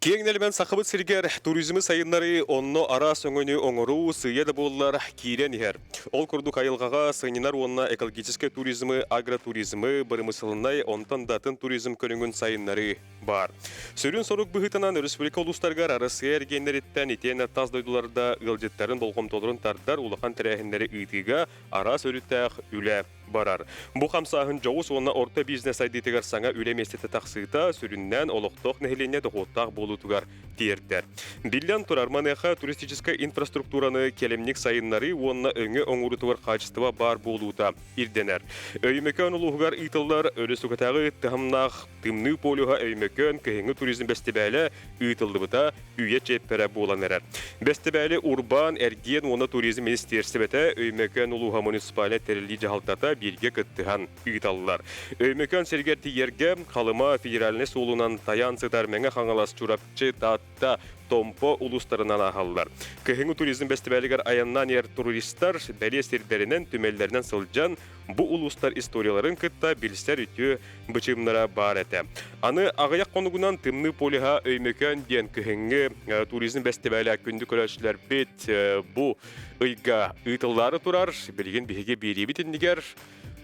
Киэҥ нэлэмэн Сахабыт сиригэр туризмы сайыннарыы, онно араас өҥөнү оҥоруу сыыйа да буоллар киирэн иһэр. Ол курдук айылҕаҕа сынньанар уонна экологическай туризмы, агротуризмы, бырамыысыланнай, онтон да атын туризм көрүҥүн сайыннарыы баар. Сүрүн сорук быһыытынан республика улуустарыгар Арассыыйа эргиэннэриттэн итиэннэ тас дойдуларда ыалдьыттарын болҕомтолорун тардар улахан тэрээһиннэри ыытыыга араас өрүттээх үлэ барар. Бу хамсааһын дьоҕус уонна орто бизнес сайдыытыгар саҥа үлэ миэстэтэ тахсыыта сүрүннээн олохтоох нэһилиэнньэ дохуоттаах буолуутугар тиэрдэр. Биллэн турар, маныаха туристическай инфраструктураны кэлимник сайыннарыы уонна өҥө оҥоруутугар хаачыстыба баар буолуута ирдэнэр. Өймөкөөн улууһугар ыытыллар Өрөсүкэтээҕи таһымнаах Тымныы полюһа Өймөкөөн кыһыҥҥы туризм бэстибээлэ ыытыллыбыта үйэ чиэппэрэ буолан эрэр. Бэстибээли Урбаан, эргиэн уонна туризм министиэристибэтэ, Өймөкөөн улууһа муниципальнай тэриллии дьаһалтата бииргэ кыттыһан ыыталлар. Өймөкөөн сиригэр тиийэргэ Халыма федеральнай суолунан тайаан сытар Мэҥэ Хаҥалас, Чурапчы, Таатта, Томпо улуустарынан ааһаллар. Кыһыҥҥы туризм бэстибээлигэр айаннаан иһэр туристар бэлиэ сирдэринэн, түмэллэринэн сылдьан, бу улуустар историяларын кытта билсэр үтүө бычыымнара баар этэ. Аны аҕыйах хонугунан Тымныы полюһа Өймөкөөн диэн кыһыҥҥы туризм бэстибээлэ күндү көрөөччүлэрбит бу ыйга ыытыллаары турар. Билигин биһиги биэриибит иннигэр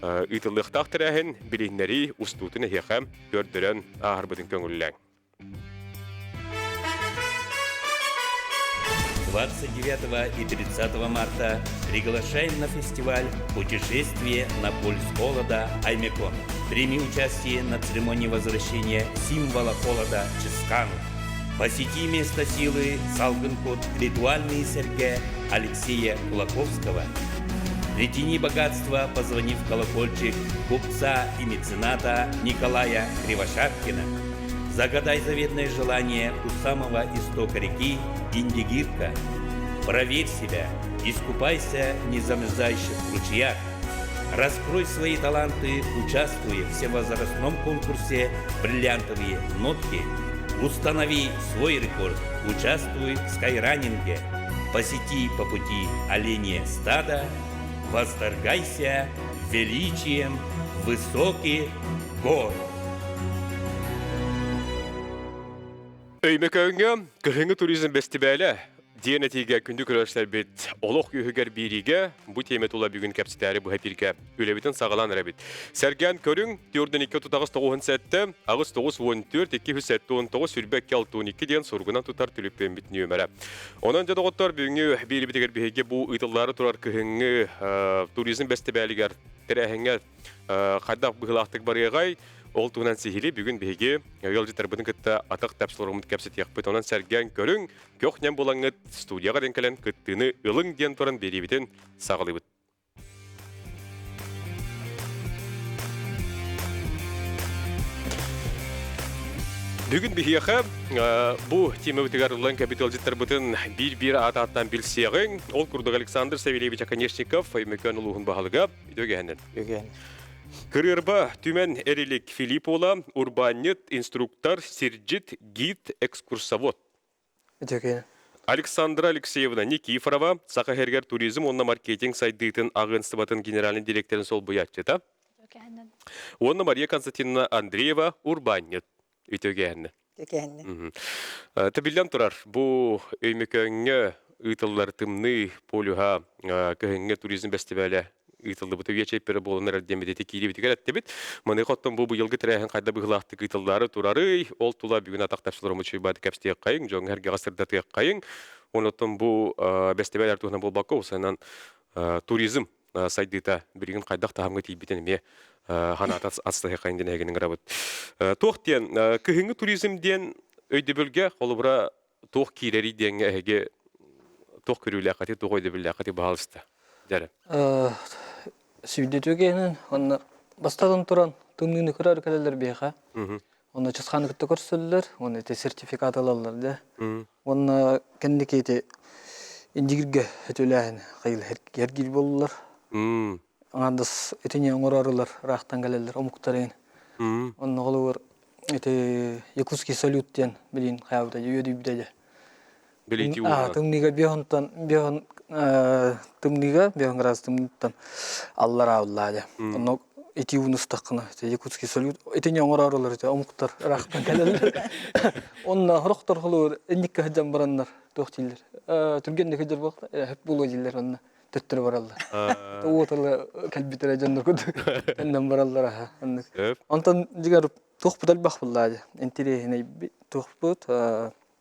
ыытыллыахтаах тэрээһин билиһиннэрии устуутун эһиэхэ көрдөрөн ааһарбытын көҥүллээҥ. 29 и 30 марта приглашаем на фестиваль «Путешествие на полюс холода Аймекон». Прими участие на церемонии возвращения символа холода Ческану. Посети место силы Салгынкут ритуальные серге Алексея Кулаковского. Притяни богатство, позвонив в колокольчик купца и мецената Николая Кривошапкина. Загадай заветное желание у самого истока реки Индигирка. Проверь себя, искупайся в незамерзающих ручьях. Раскрой свои таланты, участвуя в всевозрастном конкурсе «Бриллиантовые нотки». Установи свой рекорд, участвуй в скайранинге. Посети по пути оленье стадо, восторгайся величием высоких гор. Өймөкөөҥҥө кыһыҥҥы туризм бэстибээлэ диэн этиигэ күндү көрөөччүлэрбит олох үөһүгэр биэриигэ бу тиэмэ тула бүгүн кэпсэтээри быһа эпииргэ үлэбитин саҕалаан эрэбит. Сэргээн көрүҥ, түөртэн икки отут аҕыс тоҕуһун сэттэ, аҕыс тоҕус уон түөрт, икки үс сэттэ уон тоҕус, сүүрбэ икки алта уон икки диэн суругунан тутар түлүппүөммүт нүөмэрэ. Онон дьэ доҕоттор, бүгүҥҥү биэриибитигэр биһиги бу ыытыллаары турар кыһыҥҥы туризм бэстибээлигэр тэрээһиҥҥэ хайдах быһыылаахтык барыаҕай, ол туһунан сиһилии бүгүн биһиги ыалдьыттарбытын кытта атах тэпсилоруммут кэпсэтиэхпит. Онон сэргээн көрүҥ, көх-нэм булаҥҥыт студияҕа диэн кэлэн кыттыыны ылыҥ диэн туран биэриибитин саҕалыыбыт. Бүгүн биһиэхэ бу тиэмэбитигэр ыллан кэбит ыалдьыттарбытын биир-биир аат ааттаан билсиэҕиҥ. Ол курдук Александр Савельевич Оконешников, Өймөкөөн улууһун баһылыга, үтүө Үгэн. Кырыырба Түмэн Эрилик Филиппова, урбаанньыт, инструктор, сирдьит, гид, экскурсовод. Үтүөкэн. Александра Алексеевна Никифорова, Саха сиригэр туризм уонна маркетинг сайдыытын агентствотын генеральный директорын солбуйааччыта. Уонна Мария Константиновна Андреева, урбаанньыт. Үтүөгээннэ. Үтүөкээннэ. Тэбиллэн турар, бу Өймөкөөҥҥө ыытыллар тымныы полюһа кыһыҥҥы туризм бэстибээлэ ыытыллыбыта үйэ чэйпэрэ буолан эрэр диэн ити киирибитигэр эттибит. Маныаха оттон бу быйылгы тэрээһин хайда быһыылаахтык ыытыллаары турарый, ол тула бүгүн атах тапсыларымы чуйбааты кэпсэтиэххэйиҥ, дьоҥҥо эргэҕэ сырдатыаххайыҥ. Онон бу бэстибээл туһунан буолбакка, усанан туризм сайдыыта билигин хайдах таһымҥа тиийбитин эмиэ ханаата астыһыаххайын диэн эһигини ыҥырабыт. Туох диэн кыһыҥҥы туризм диэн өйдөбүлгэ холобура туох киирэрий диэҥҥэ эһиги туох көрүүлээххитий, туох өйдөбүллээххитий баһаалыста. Дьэрэ. Сүүрдүтүгэнин онно бастатан туран тымныыны көрөр кэлэллэр биһиэхэ. Онно чысхааны кытта көрсөллөр, уонна ити сертификат ылаллар дэ. Уонна кэнники ити Индигиргэ өтөлөөһүн хайыл эргиир буоллулар. Аҥаардас итини оҥороорулар ыраахтан кэлэллэр омуктар Онно холобур ити Якутский салют диэн билин хайаабыта үөдүйбүтэ дьэ. Билити Тымныыга биэһонтон биэһон тымныыга биэһон градус тымныыттан аллараабыллаа дьэ. Онно ити унустаххына якутский салют итини оҥороорулар ити омуктар ыраахтан кэлэллэр. Онно сорохтор холуур инникке сылдьан бараннар туох дииллэр түргэнник сылдьар буолла хөп буолуо дииллэр онно төттөрү бараллар. Уотала кэлбитэрэ дьоннор курдук төннөн бараллар аха оннук. Онтон дьиҥэр туохпут элбэх буллаа дьэ интириэһинэй туохпут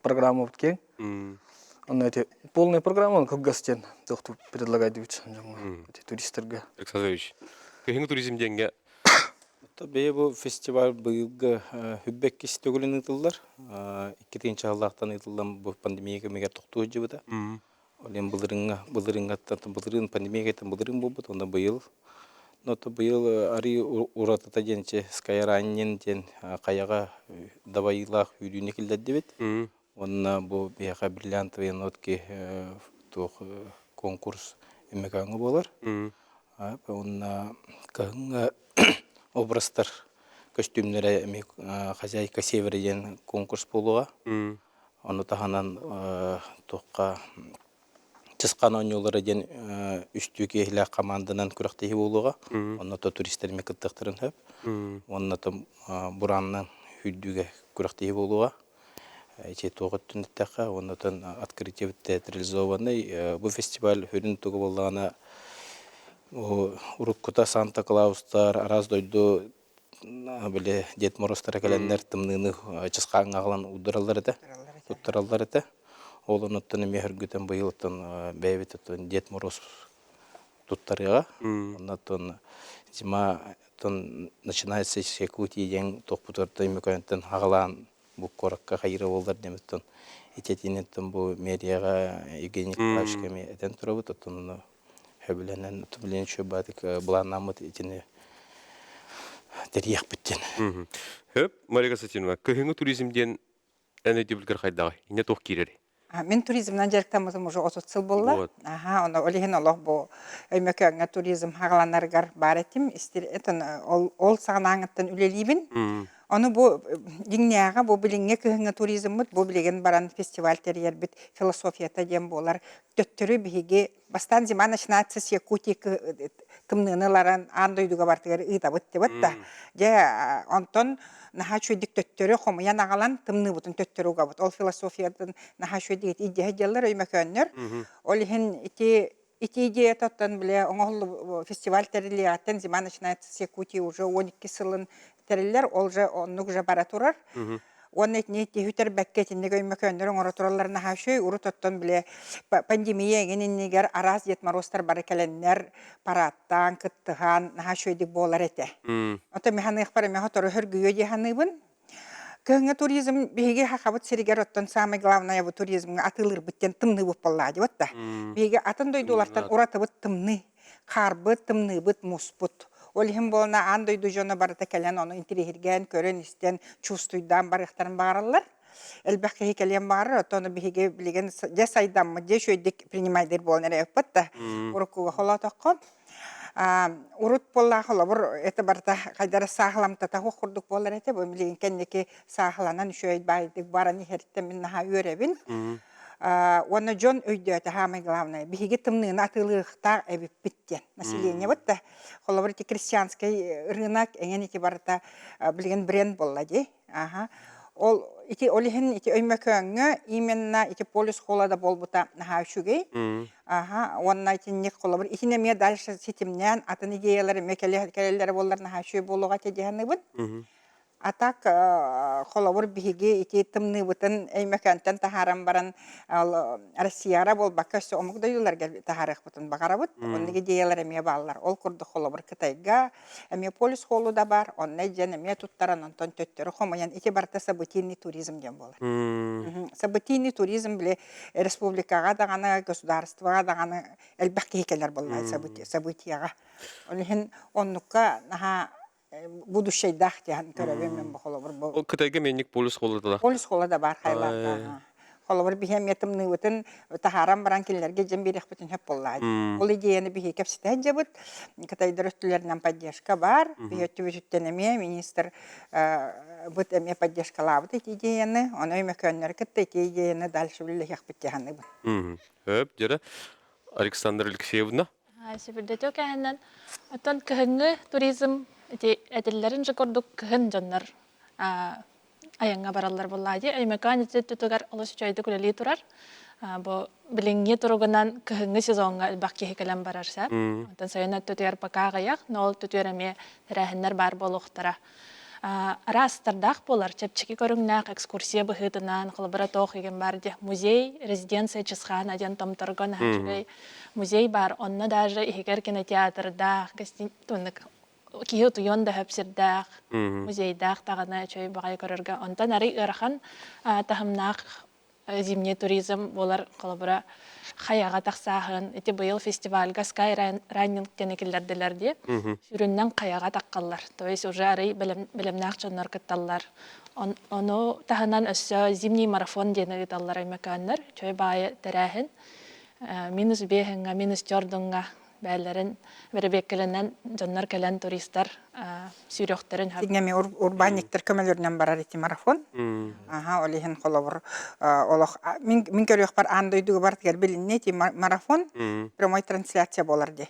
программабыт киэҥ. Онно эти полная программа кылгас диэн туохту предлагайдыбыт дьоҥҥо эти туристарга. Александрович, кыһыҥҥы туризм диэҥҥэ Бэйэ бу фестиваль быйылгы хүббэккис төгүлүн ыытыллар. Икки тыһыынча ыытыллан бу пандемия кэмигэр тохтуу сылдьыбыта. Олен былырыҥҥа былырыҥҥаттан былырыын пандемия кэнниттэн былырыын буолбут уонна быйыл но то быйыл арыы уратыта диэн Скайраннин диэн хайаҕа дабайыылаах сүүрүүнү киллэрдибит. Уонна бу биһиэхэ бриллиантовые нотки туох конкурс Өмөкөөҥҥө буолар. Уонна кыһыҥҥы образтар көстүүмнэрэ эмиэ хозяйка севера диэн конкурс буолуоҕа. Ону таһынан туохха Чысхаан оонньуулара диэн үстүү киһилээх хамаанданан күрэхтэһии буолуоҕа. Онно то туристар эмиэ кыттыахтарын сөп. Уонна то буранынан сүүрдүүгэ күрэхтэһии буолуоҕа. Ити туох өттүн эттэххэ, уонна открытие театрализованный. Бу фестиваль сүрүн туга буоллаҕына уруккута Санта Клаустар, араас дойду били Дед Морозтара кэлэннэр тымныыны чысхааҥҥа аҕалан уурдараллар этэ, туттараллар этэ. Ол онуттан эмиэ сөргүтэн быйыл оттон бэйэбит оттон Дед Мороз туттарыаҕа. Онно оттон зима оттон начинается с Якутии диэн туохпутугар Өймөкөөнтөн аҕалаан бу куоракка хайыра буоллар диэмиттэн итиэтинэн бу мэрияҕа Евгений Николаевичка эмиэ этэн турабыт оттон ону сөбүлэнэн билин үчүгэй былааннааммыт итини тэрийиэхпит диэн. Хөп, Мария Константиновна, кыһыҥҥы туризм диэн эн өйдөбүлгэр хайдаҕый? Инньэ туох киирэрий? Мин туризмынан дьарыктаммытым уже 30 сыл буолла. Вот. Аха, ону ол иһин олох бу Өймөкөөҥҥө туризм хаҕаланарыгар баар этим. Истир ол, ол саҕанааҥыттан үлэлиибин. Ону бу дьиҥнээҕэ бу билиҥҥи кыһыҥҥы туризммыт бу билигин баран фестиваль тэрийэрбит философията диэн буолар. Төттөрү биһиги бастаан зима начинается с Якутии тымныыны ыларан аан дойдуга бартыгар ыытабыт дебет да. Дьэ онтон наһаа үчүгэйдик төттөрү хомуйан аҕалан тымныыбытын төттөрү угабыт. Ол философиятын наһаа үчүгэйдик идея дьаллар өймөкөөннөр. Ол иһин ити ити идеята оттон бile оҥоһуллу фестиваль тэриллиэҕиттэн зима начинается с Якутии уже 12 сылын тэриллэр, ол же оннук же бара турар. Уонна итини түһүтэрбэккэ итинник өймөкөөннөр оҥоро тураллар наһаа үчүгэй. Урут оттон бile пандемия эҥин иннигэр араас Дед Морозтар бары кэлэннэр парадтаан, кыттыһан наһаа үчүгэйдик буолар этэ. Оттон мин саныахпар эмиэ сотору хөргүйүө дии саныыбын. Кыһыҥҥы туризм биһиги Сахабыт сиригэр оттон самое главное бу туризмҥа атыылыырбыт диэн тымныыбыт буоллаа дии да. Биһиги атын дойдулартан уратыбыт тымныы. Хаарбыт, тымныыбыт, муспут. Ол иһин буолна аан дойду дьоно барыта кэлэн ону интириэһиргээн, көрөн-истэн, чувствуйдаан барыахтарын баҕараллар. Элбэх киһи кэлиэн баҕарар, оттон биһиги билигин дьэ сайдаммыт, дьэ үчүгэйдик принимайдыыр буолан эрэйэппит да. Уруккуга холоотоххо урут буоллаах холобур это барыта хайдара сааһыламтата суох курдук буолар этэ. Бу билигин кэнники сааһыланан үчүгэй баайдык баран иһэриттэн мин наһаа үөрэбин. Уонна дьон өйдөөтө саамай главное биһиги тымныыны атыылыахтаах эбиппит диэн населениебыт да холобур ити крестьянскай рынок эҥин ити барыта билигин бренд буолла дии аха ол ити ол иһин ити Өймөкөөҥҥө именно ити полюс холода буолбута наһаа үчүгэй аха уонна итинник холобур итини эмиэ дальше ситимнээн атын идеялар эмиэ кэлэллэрэ буоллар наһаа үчүгэй буолуоҕа этэ дии саныыбын. А так холобур биһиги ити тымныыбытын Өймөкөөнтөн таһааран баран Россияҕа буолбакка өссө омук дойдуларга таһаарыахпытын баҕарабыт. Оннук идеялар эмиэ бааллар. Ол курдук холобур Кытайга эмиэ полюс холу да бар, онно дьэн эмиэ туттаран онтон төттөрү хомуйан ити барыта событийный туризм диэн буолар. Событийный туризм били республикаҕа даҕаны, государствоҕа даҕаны элбэх киһи кэлэр буолла событияҕа. Ол иһин оннукка наһаа будущайдаах диэн көрөбүн мен бу холобур бу. Ол Кытайга менник полюс холодалар. Полюс холода бар хайлаата. Холобур биһи эмиэ тымныыбытын таһааран баран кинилэргэ дьэн биэриэхпитин сөп буоллаа. Ол идеяны биһи кэпсэтэ сылдьабыт. Кытайдар өттүлэринэн поддержка бар. Биһи өттүбүтүттэн эмиэ министр быт эмиэ поддержкалаабыт ити идеяны. Ону өймөкөөннөрү кытта ити идеяны дальше үлэлэһиэхпит дии саныыбын. Хөп, дьэрэ. Александра Алексеевна. Сөбүрдэтиэ кэһэннэн. Оттон кыһыҥҥы туризм Ити этиллэрин же курдук кыһын дьоннор айаҥҥа бараллар буоллаа дии. Өймөкөөн ити өттүтүгэр олус үчүгэйдик үлэлии турар. Бу билиҥҥи туругунан кыһыҥҥы сезоҥҥа элбэх киһи кэлэн барар сөп. Онтон сайын өттүтүгэр пока аҕыйах, но ол өттүтүгэр эмиэ тэрээһиннэр баар буолуохтара. Араастардаах буолар, чэпчэки көрүҥнээх экскурсия быһыытынан, холобура туох игин баар дии, музей, резиденция Чысхаана диэн Томторго наһаа үчүгэй музей баар. Онно даже иһигэр кинотеатрдаах, гостиница киһи утуйуон да сөп сирдээх, музейдаах даҕаны үчүгэй баҕайы көрөргө. Онтон арый ыарахан таһымнаах зимний туризм буолар холобура хайаҕа тахсааһын ити быйыл фестивальга Sky Running диэни киллэрдилэр дии сүрүннэн хайаҕа таххаллар то есть уже арый бэлэмнээх дьоннор кытталлар ону таһынан өссө зимний марафон диэни ыыталлар өймөкөөннөр үчүгэй баайы тэрээһин минус биэһиҥҥэ минус төрдүҥҥэ бээлэрин бэрэбиэккэлэнэн дьоннор кэлэн туристар сүүрүөхтэрин сөп. Итиннэ урбаанньыктар көмөлөрүнэн барар ити марафон. Аха, ол иһин холобур олох мин мин көрүөхпэр аан дойдуга барытыгар билиннэ ити марафон прямой трансляция буолар дии.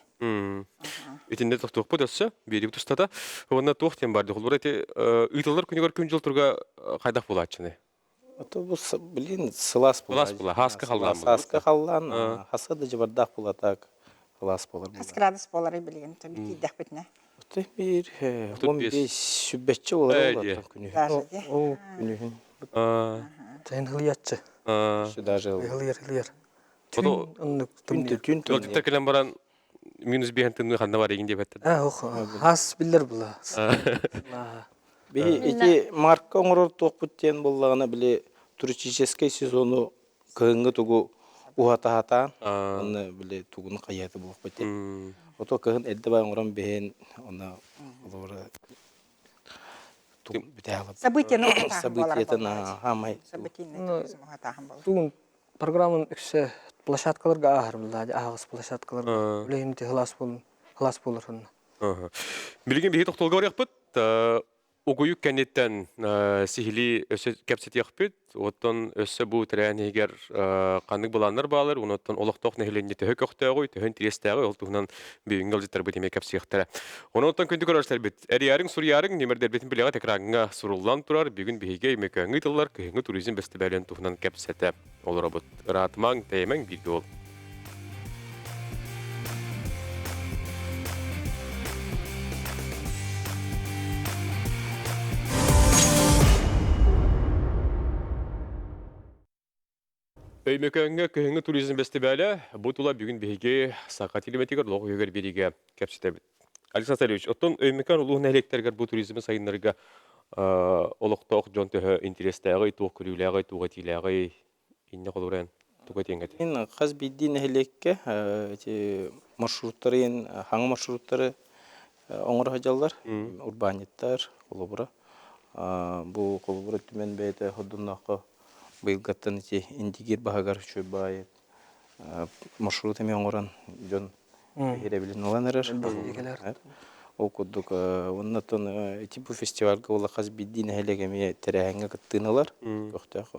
Итиннэ тохтуохпут өссө биэрибит устата. Уонна туох диэн бар холобур ити ыытыллар күнүгэр күн дьыл туруга хайдах буолааччыный? Автобус, блин, сылаас була. Сылаас була, хааска халлаан була. Хааска халлаан, хаса да дьыбардаах була так сылаас буолар. Хас градус буоларый билигин тиийдэхпитинэ? Бир 15 сүббэччэ буолар буолар күнүһүн. Ол күнүһүн. Тэн хылыяччы. Даже Хылыйар хылыйар. Түн оннук түн түн Ыалдьыттар кэлэн баран минус биэһэн тымныы ханна бар игин диэбэттэр. Хас биллэр була. Биһи ити марка оҥорор туохпут диэн буоллаҕына били туристическай сезону кыһыҥҥы тугу уһатаһатаан уонна били тугун хайыата буолуохпут диэн. Ото кыһын эрдэ бай оҥорон биһин онно олора Событиены уһатааһын буолар событиетын хаамай Событийный туризм уһатааһын буолар. Тугун программын үксэ площадкаларга ааһар булла аһаҕас площадкаларга үлэһин хылаас буолун хылаас буолар онно. Билигин биһи тохтолго барыахпыт. Угуйук кэнниттэн сиһилии өссө кэпсэтиэхпит. Оттон өссө бу тэрээһин иһигэр ханнык былааннар баалар, онуттан олохтоох нэһилиэнньэ төһө көхтөөҕүй, төһө интэриэстээҕий, ол туһунан бүгүҥҥү ыалдьыттарбыт эмиэ кэпсиэхтэрэ. Онон күндү көрөөччүлэрбит, эрийээриҥ, суруйаарыҥ, нүмердэрбитин билэҕит экраҥҥа суруллан турар. Бүгүн биһиги Өймөкөөҥҥө ыытыллар кыһыҥҥы туризм бэстибээлин туһунан кэпсэтэ олоробут. Ыраатымаҥ, тэйимэҥ, бииргэ ол. Өймөкөөҥҥө кыһыҥҥы туризм бэстибээлэ бу тула бүгүн биһиги Саха телеметигэр олох үһүгэр биэриигэ кэпсэтэбит. Александр Савельевич, оттон Өймөкөөн улууһун нэһилиэктэригэр бу туризмы сайыннарыыга олохтоох дьон төһө интэриэстээҕий, туох көрүүлээҕий, туох этиилээҕий, инньэ холобура тугу этиэҥ этэй? Мин хас биирдии нэһилиэккэ ити маршруттары хаҥа маршруттары оҥоро сылдьаллар. Урбаанньыттар, холобура. Бу холобура түмэн бэйэтэ хордуннаахха Быйылгаттан ити Индигир баһыгар үчүгэй баҕайы маршрут эмиэ оҥорон дьон биһирэбилин ылан эрэр. Ол курдук уонна оттон ити бу фестивальга буолла хас биирдии нэһилиэк эмиэ тэрээһиҥҥэ кыттыыны ылар көхтөөх.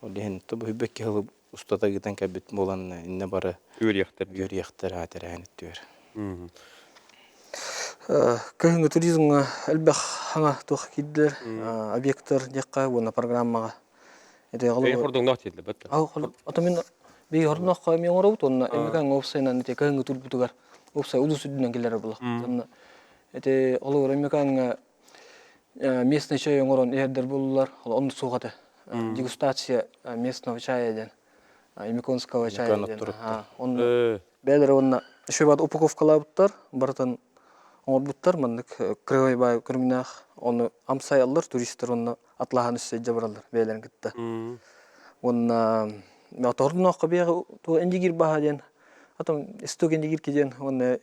Ол иһин бу бэкки сылы устата ыытан кэлбит буолан иннэ бары үөрүйэхтэр үөрүйэхтэр тэрээһин өттүгэр. Кыһыҥҥы туризмҥа элбэх хаҥа туох киирдилэр объекттар диэххэ уонна программаҕа. Ити хордоҥноох дииллэр бат. Ото мин биһиги хордоҥнооххо эмиэ оҥоробут уонна Өймөкөөҥҥө уопсайынан ити кыһыҥҥы турбутугар уопсай улуус үрдүнэн киллэрэр буоллах. Онно ити холобур Өймөкөөҥҥө местный чай оҥорон иһэрдэр буоллулар. Онно суох этэ. Дегустация местного чая диэн. Имиконского чая диэн. Онно бэйэлэрэ уонна еще баат упаковкалаабыттар, барытын оҥорбуттар. Маннык кырыай баай көрүҥнээх. Ону амсайаллар туристар уонна атлаһан өссө илдьэ бараллар бэйэлэрин кытта. Уонна тордунооххо биэҕи Индигир баһа диэн атом исток Индигирки диэн уонна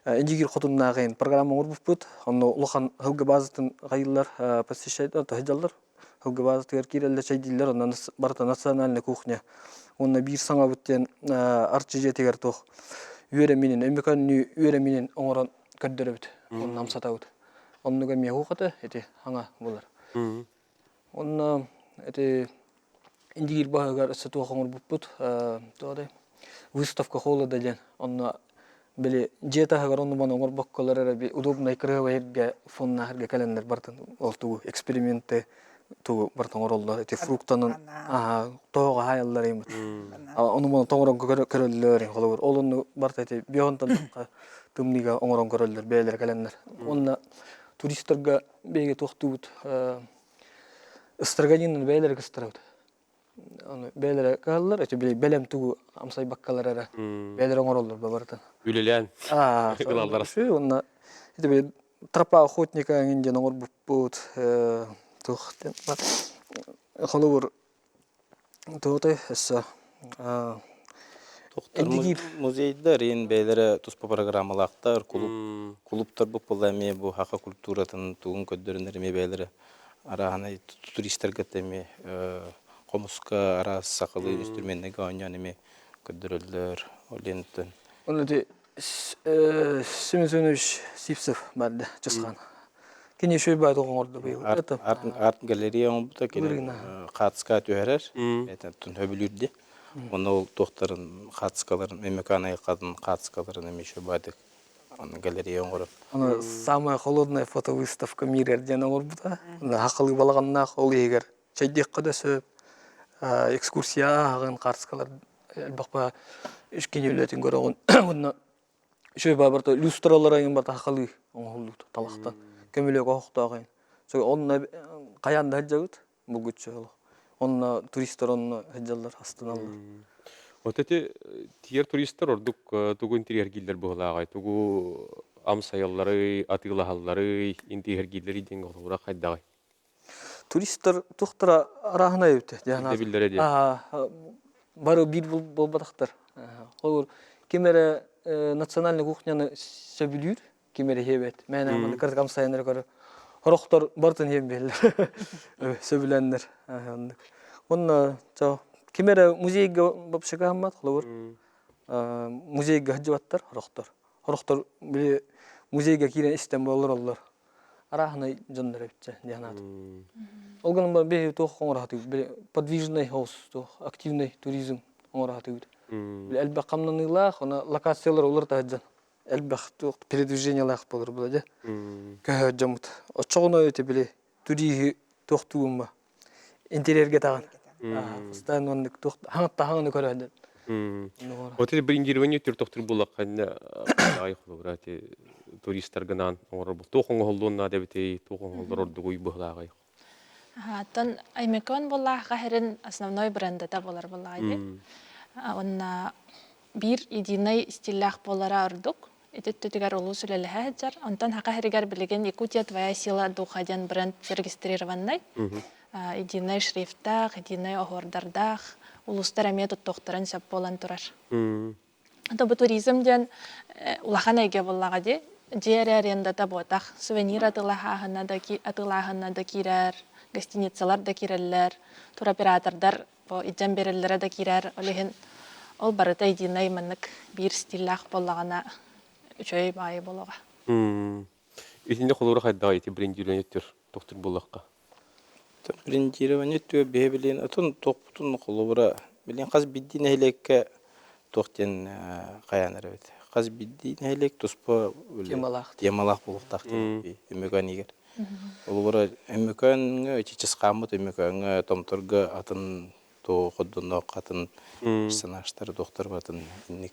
Индигир хотуннааҕын программа оҥорбуппут. Онно улахан һылгы базатын хайыыллар посещать сылдьаллар. Һылгы базатыгар киирэллэр, чэйдииллэр. Онно барыта национальная кухня. Уонна биир саҥабыт диэн Арчы дьиэтигэр туох үөрэминин, өймөкөөннүү үөрэминин оҥорон көрдөрөбүт. Онно амсатабыт. Оннуга эмиэ хуухата ити хаҥа буолар. Онно ити Индигир баһыгар өссө туох оҥорбуппут, туох выставка холода диэн. Онно Били дьиэ таһыгар оннуман оҥорбокколор эрэ би удобнай кырыһабай эргэ фоннаах эргэ кэлэннэр бартын ол тугу эксперименты тугу барытын оҥороллор ити фруктанын тоҕо хаайаллар имут ону маны тоҥорон көрөллөр холобур ол онну барыта ити биохонтон тымныыга оҥорон көрөллөр бэйэлэрэ кэлэннэр уонна туристарга биһиги туохтуубут ыстраганинаны бэйэлэрэ кыстарабыт Аны бэйэлэрэ кыһаллар, эти били бэлэм тугу амсайбаккалар эрэ бэйэлэрэ оҥороллор ба барытын. Үлэлээн ылаллар. Уонна ити били тропа охотника эҥин диэн оҥорбуппут туох диэн холобур туотай өссө Тохтор музейдар иин бэйэлэрэ туспа программалаахтар, кулууп кулууптар бу буолла эмиэ бу саха культуратын тугун көрдөрөнөр эмиэ бэйэлэрэ арааһынай туристарга эмиэ хомуска араас сахалыы инструменнарга оонньоон эмиэ көрдөрөллөр. Ол диэнтэн. Оны ити Семен Семенович Сивцев барды Чысхан. Кини еще баай оҥорду быйыл. Арт арт галерея оҥорбута кини хаацка түһэрэр. Этэн хөбүлүүрдэ. Онно ол туохтарын хаацкаларын Мөмөкөн айылҕатын хаацкаларын эмиэ еще баайдык галерея оҥорон. Аны самая холодная фотовыставка мира диэн оҥорбута. Хахалыы балаҕаннаах ол иһигэр чэйдиэххэ да сөп. Экскурсия ааҕын хаартыскалар элбэх үс кини үлэтин көрөҕүн. Уонна үчүгэй баа барыта люстралар айын барыта хахалыы оҥоһуллубут талахтан. Көмүлүөк оһохтоох айын. Онно хайаан да сылдьабыт. Булгуччу олох. Онно туристар онно сылдьаллар, астыналлар. Вот эти тиер туристар ордук тугу интириэргииллэр быһылааҕай, тугу амсайалларый, атыылаһалларый, интириэргииллэрий диэн холобура хайдаҕый? Туристар туохтара арааһынай эбит диэн биллэрэ диэн. Бары биир буолбатахтар. Холобур, ким эрэ национальный кухняны сөбүлүүр, ким эрэ иһиэбэт. Мээнэ манна кырдьык амсайан эрэ көрөр. Сорохтор барытын иһэн биэрэллэр. Сөбүлэннэр. Оннук. Уонна ким эрэ музейга вообще кыһаммат, холобур, музейга сылдьыбаттар сорохтор. Сорохтор били музейга киирэн истэн буоллар арааһынай дьоннор эбитчэ диэн аатым. Ол гынан баран биһиги туох оҥоро сатыыбыт? Били подвижный хаус, туох активный туризм оҥоро сатыыбыт. Били элбэх хамнаныылаах, уонна локациялар уларыта сылдьан элбэх туох передвижениелаах буолар була дьэ көһө дьоммут оччоҕуна ити били туриһы туохтугумма интерьерге таҕан постоянно оннук туох хаҥатта хаҥаны көрөһүн Вот это брендирование түр тохтур буллахханна ай холобура ити туристаргынаан оҥорор туох оҥоһуллуон наада эбитий туох оҥоһуллар ордугуй быһылааҕай Оттон Аймекон буоллаахха хэрин основной брендата буолар буоллаҕа Онна биир единый стиллээх буолара ордук. Ити өттүтүгэр улуус үлэлэһэ сылдьар. Онтон Саха сиригэр билигин Якутия твоя сила духа диэн бренд зарегистрированнай. Единый шрифтаах, единый оһуордардаах улуустар эмиэ туттуохтарын сөп буолан турар. Ото бу туризм диэн улахан эйгэ буоллаҕа дии. Дьиэ эрэ арендата буотах. Сувенир атыылаһааһына да атыылааһына да киирэр, гостиницалар да киирэллэр, туроператордар бу илдьэн биэрэллэрэ да киирэр. Ол иһин ол барыта единэй маннык биир стиллээх буоллаҕына үчүгэй баайы буолуоҕа. Итиннэ холура хайдаҕый ити брендирование түр тохтур буоллахха? Брендирование түө биһи билин атын туохпутун холобура билин хас биирдии нэһилиэккэ туох диэн хайаан эрэбит. Хас биирдии нэһилиэк туспа темалаах темалаах буолуохтаах диэн Өмөкөөн игэр. Холобура Өмөкөөҥҥө Чычысхааммыт Өмөкөөҥҥө Томторго атын туох ходдонноох атын персонажтар туохтар атын инник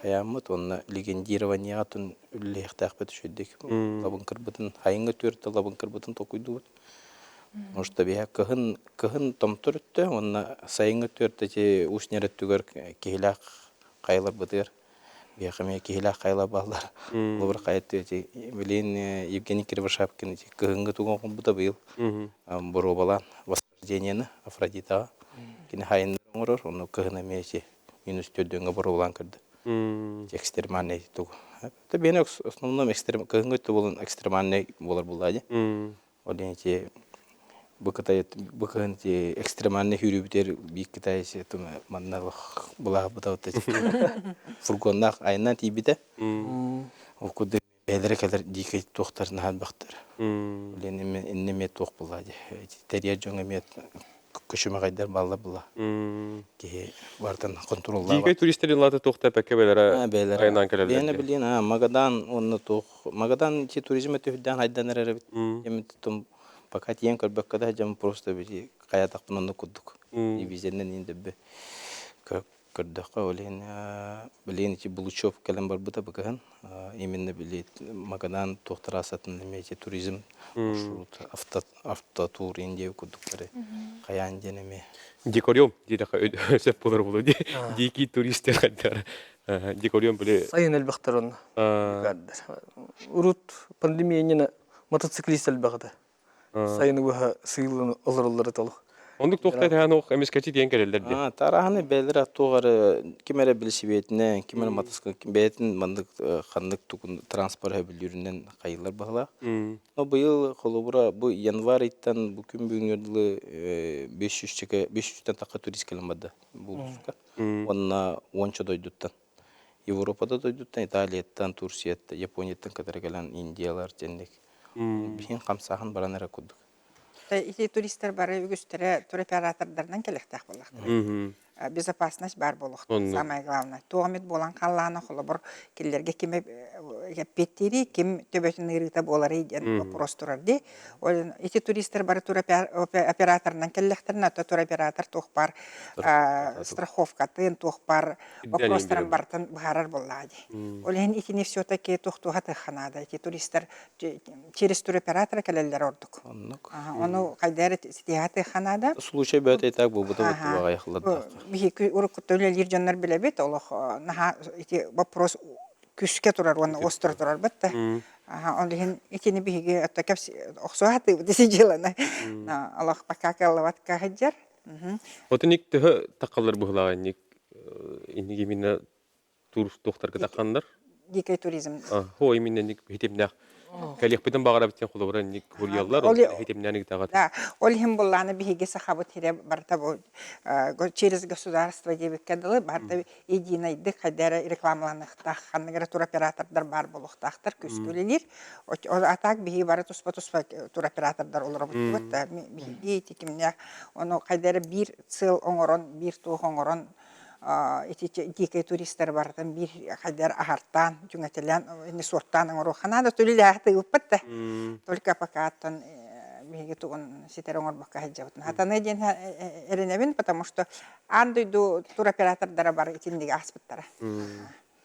хайааммыт уонна легендированиеҕа атын үлэлиэхтээхпит үчүгдик лабыҥкырбытын хайыҥҥа түөртэ лабыҥкырбытын толкуйдуубут может биһэ кыһын кыһын томтор өттө уонна сайыҥҥы түөртэ ити уус-ньара өттүгэр киһилээх хайаларбытыгар биһиэхэ эмиэ киһилээх хайалар бааллар холобур хайа ити билин Евгений Кривошапкин ити кыһыҥҥы тугу оҥорбута быйыл боруобалаан Восхождениены Афродитаҕа кини хайыннар оҥорор, ону кыһын эмиэ ити минус төрдүөҥҥэ боруобалаан көрдө. Экстремальный тугу. Это биһиэнэ основном экстрем кыһыҥҥы өттө буолан экстремальный буолар буоллаа дии. Ол диэн ити бу Кытай бу кыһын ити экстремальный сүүрүүбүтүгэр биир Кытай манна былаабыта фургоннаах айаннаан тиийбитэ. Ол курдук бэйэлэрэ кэлэр дикэй туохтар наһаа элбэхтэр. Блин, иннэ эмиэ туох буолла дии. Тэрийэр дьоҥ эмиэ. Көчүмэҕэйдэр бааллар була. Киһи бартан хонтуруоллаабат. Дьиикэй туристар ылаата туох да эппэккэ бэлэрэ Бэйэлэрэ айаннаан кэлэллэр бэйэни дии. билиэн Магадан уонна туох Магадан ити туризм өттүһүрдээн хайдан эрэр эбит. Эмит пока тиийэн көрбөккө да дьон просто били хайатахпын оннук курдук. Визэннэн иин дөббө көрдөххө ол иһин билигин ити Булучев кэлэн барбыта быкыһын именно били Магадан туох трассатын эмиэ ити туризм маршрут авто автотур Индия курдуктары хайаан диэн эмиэ Дикорем диэтэххэ сөп буолар буолуо дии. Дикий туристер хайдар. Дикорем били Сайын элбэхтэр онно. Урут пандемия иннинэ мотоциклист элбэх этэ. Сайыны быһа сыыллан олороллор толук. Оннук туохта тэһэн ох эмискэчи диэн кэлэллэр диэн. Тараһаны бэйэлэрэ туох эрэ ким эрэ билсибиэтинэн, ким эрэ матаскын бэйэтин маннык ханнык тугун транспорт сөбүлүүрүнэн хайыллар баһылаах. Но быйыл холобура бу январь ыйтан бу күн бүгүҥҥэ дылы 500 500-тэн тахха турист кэлэн барда бу улууска. Уонна уонча дойдуттан. Европа да дойдуттан, Италияттан, Турцияттан, Японияттан кытары кэлэн Индиялар дьэнник. Биһин хамсааһын баран эрэ курдук. Ити туристар бары үгүстэрэ туроператордарынан кэлиэхтээх буоллахтара. Безопасность баар буолуохтаах, самое главное. Туох эмит буолан хааллаҕына, холобур, кинилэргэ ким эппиэттиирий, ким төбөтүн ыарыыта буоларый диэн вопрос турар дии. Ол ити туристар бары туроператорынан кэллэхтэринэ, то туроператор туох баар страховкатын, туох баар вопростарын барытын быһаарар буоллаҕа дии. Ол иһин итини все-таки туохтуоха наада. Ити туристар через туроператора кэлэллэр ордук. Оннук. Ону хайда эрэ ситиһэ наада. Случай бөтө и так буолбута быттыбаҕай хылладаахха. Биһиги уруккутта үлэлиир дьоннор билэбит, олох наһаа ити вопрос күскэ турар уонна остро турар бытта. Ол иһин итини биһиги отто кэпс охсуһатыыбыт ити дьыаланы. Олох пока кыаллыбатка сылдьар. Отуник төһө тахаллар быһылааҕа инник инник именно тур туохтарга тахханнар? Дикий туризм. Хо именно инник хитимнээх кэлиэхпитин баҕарабыт диэн холобура инник хуруйаллар ол хитимнээн ыытаҕыт. Да, ол иһин буллааны биһиги сахабыт сирэ барыта бу через государство диэбиккэ дылы барыта единайдык хайда эрэ рекламаланыахтаах ханнык эрэ туроператордар баар буолуохтаахтар күүскэ үлэлиир. А так биһиги бары туспа-туспа туроператордар олоробут да биһиги ити кимнээх ону хайда эрэ биир сыал оҥорон биир туох оҥорон ити дикэй туристары барытын биир хайдар аһартаан түҥэтэлээн ини суоттаан оҥоруохха наада түлүлээхти ыыппыт да только пока оттон биһиги тугун ситэри оҥорбокко сылдьабытын хатаны диэн эрэнэбин потому что аан дойду туроператордара бары итинниги ааспыттара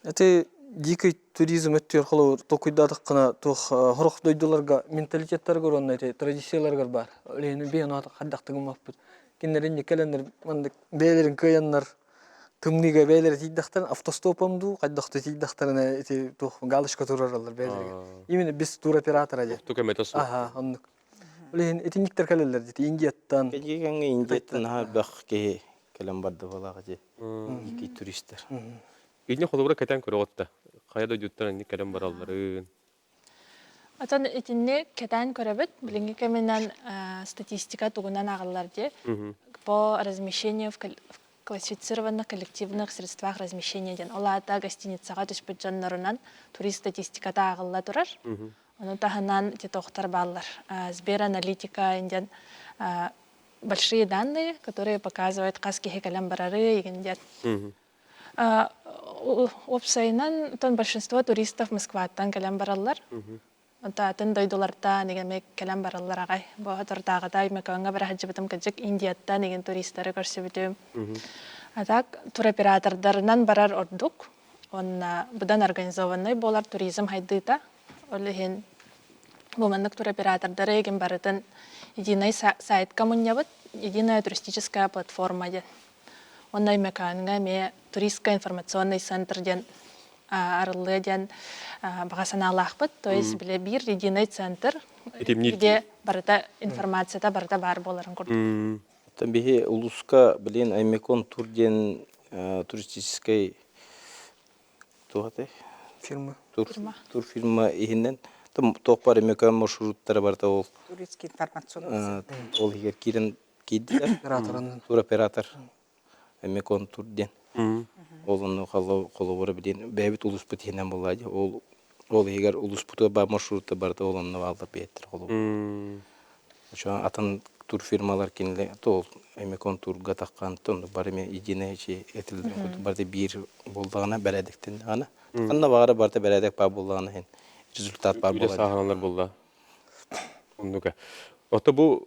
Ити дикий туризм өттүгэр холобур толкуйдаатаххына туох сорох дойдуларга менталитеттарыгар уонна ити традицияларыгар баар. Ол иһин биһи ону хайдахтык гыммаппыт. Кинилэр инник кэлэннэр маннык бэйэлэрин кыайаннар тымныыга бэйэлэрэ тиийдэхтэринэ автостопом дуу хайдах да тиийдэхтэринэ ити туох галочка турараллар бэйэлэригэр. Именно без туроператора диэн. Тук эмэтэ суох. Аха, оннук. Ол иһин итинниктэр кэлэллэр дии Индияттан. Кэлии кэмҥэ Индияттан наһаа элбэх киһи кэлэн барда буолаах дии. Дикий туристар. Итини холобура кэтэн көрөҕүт да. Хайа дойдуттан инник кэлэн баралларын. Отон итинни кэтээн көрөбүт. Билиҥҥи кэминэн статистика тугунан ааҕыллар дии. По размещению в классифицированных коллективных средствах размещения диэн. Ол аата гостиницаҕа түспүт дьоннорунан турист статистиката ааҕылла турар. Ону таһынан титохтар бааллар. Сбераналитика диэн большие данные, которые показывают хас киһи кэлэн барары игин диэн. Уопсайынан, оттон большинство туристов Москваттан кэлэн бараллар. Онто атын дойдулартан игэн кэлэн бараллар аҕай. Бу соторутааҕыта Өймөкөөҥҥө бара сылдьыбытым кырдьык Индияттан игин туристары көрсүбүтүм. А так туроператордарынан барар ордук. Уонна быдан организованнай буолар туризм хайдыыта. Ол иһин бу маннык туроператордары игин барытын единый сайтка мунньабыт, единая туристическая платформа диэн. Уонна Өймөкөөҥҥө эмиэ туристскай информационный центр диэн арыллыа диэн баҕа санаалаахпыт. То есть били биир единый центр, где барыта информацията барыта баар буоларын курдук. Оттон биһи улууска билин Аймекон тур диэн туристическай туох этэй? Фирма. Тур, турфирма иһинэн туох бар Өймөкөөн маршруттара барыта ол Турецкий информационный ол иһигэр киирэн киирдилэр. Операторынан. Туроператор Өймөкөөн тур диэн. Ол онно холобура билин бэйэбит улууспут иһинэн буолла дии. Ол ол иһигэр улууспутугар баар маршрутта барыта ол онно бааллар биэттэр холобур. Атын турфирмалар кинилэр ол. эми контурга таххан бары мен единое этилден барда биир буоллаҕына бэрээдэктэннэҕинэ ханна баҕара барыта бэрээдэк баар буоллаҕына иһин результат баар Үлэ буолар. сааһыланар буолла. Оннука. Ото бу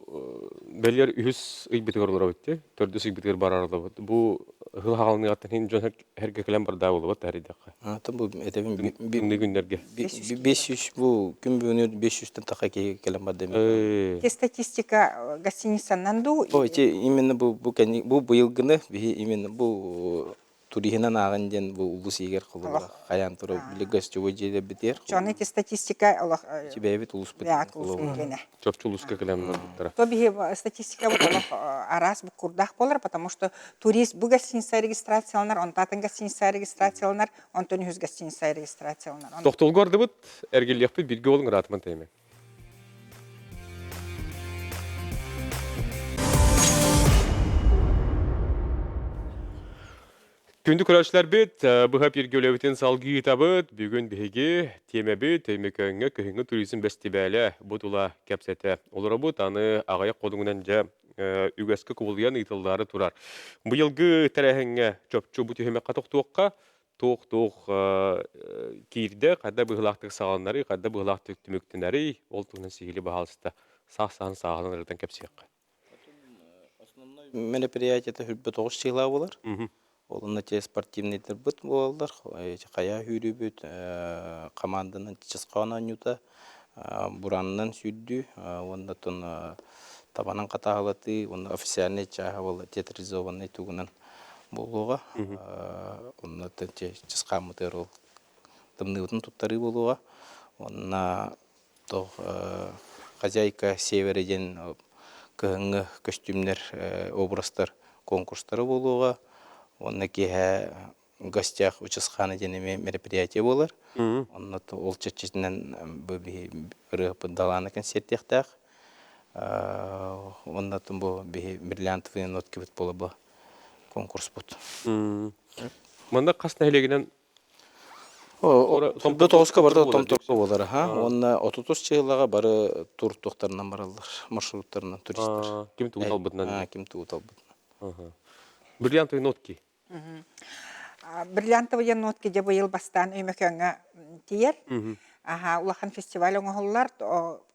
бэлиэр үһүс ыйбытыгар олоробут дии. Төрдүс ыйбытыгар барар олоробут. Бу ыһыл хаалыныгаттан иһин дьон эргэ кэлэн бардаа буолубат тэрийдэххэ. Ата бу этэбин Тымныы күннэргэ. 500 бу күн бүгүнү 500-тэн таха киһи кэлэн барда эми. Те статистика гостиницанан дуу? О, ити именно бу бу кэнни бу быйылгыны биһи именно бу туриһынан ааҕын диэн бу улус иһигэр холобура хайаан турар били гостевой дьиэлэрбитигэр Чону ити статистика олох бэйэбит улуспут улуспут Чопчу улууска кэлэн барбыттара. То биһи статистика бут олох араас буккурдаах буолар, потому что турист бу гостиница регистрацияланар, онтон гостиница регистрацияланар, онтон үһүс гостиница регистрацияланар. Тохтолго ардыбыт, эргиллиэхпит бирге болуҥ ыраатыман тэйме. Күндү көрөөччүлэрбит, быһа бииргэ үлэбитин салгыы ыытабыт. Бүгүн биһиги тиэмэбит Өймөкөөҥҥө кыһыҥҥы туризм бэстибээлэ бу тула кэпсэтэ олоробут. Аны аҕыйах хонугунан дьэ үгэскэ кубулуйан ыытыллаары турар. Быйылгы тэрээһиҥҥэ чопчу бу түһүмэххэ тохтуохха, туох-туох киирдэ, хайда быһыылаахтык саҕаланарый, хайда быһыылаахтык түмүктэнэрий, ол туһунан сиһилии баһаалыста саас-сааһын сааһылан ырытан кэпсиэххэ. Основной мероприятиета хүрбэ тоҕус чыылаа буолар. Ол онно те спортивныйдарбыт буолаллар, хайа сүүрүүбүт, команданан чысхаан оонньуута, буранынан сүүрдүү уонна оттон табанан хатааһылатыы уонна официальнай чааһа буолла театрализованнай тугунан буолуоҕа. Онно чысхааммытыгар ол тымныыбытын туттарыы буолуоҕа. Уонна туох хозяйка севера диэн кыһыҥҥы көстүүмнэр образтар конкурстара буолуоҕа. Уонна киэһэ гостях у Чысхаана диэн эмиэ мероприятие буолар. Онно ол чэрчитинэн бу биһи ырыаһыппыт Далаана концертиэхтээх. Онно бу биһи бриллиантовые ноткибыт буола бу конкурспут. Манна хас нэһилиэгинэн Бу тоҕуска барыта томторго буолар аха. Уонна отутус чыылаҕа бары тур туохтарынан бараллар, маршруттарынан туристар. Ким тугу талбытынан. Ким тугу талбытынан. Бриллиантовые нотки. Бриллиантовые нотки дьэ быйыл бастаан Өймөкөөҥҥө тиийэр. Аха, улахан фестиваль оҥоһуллар.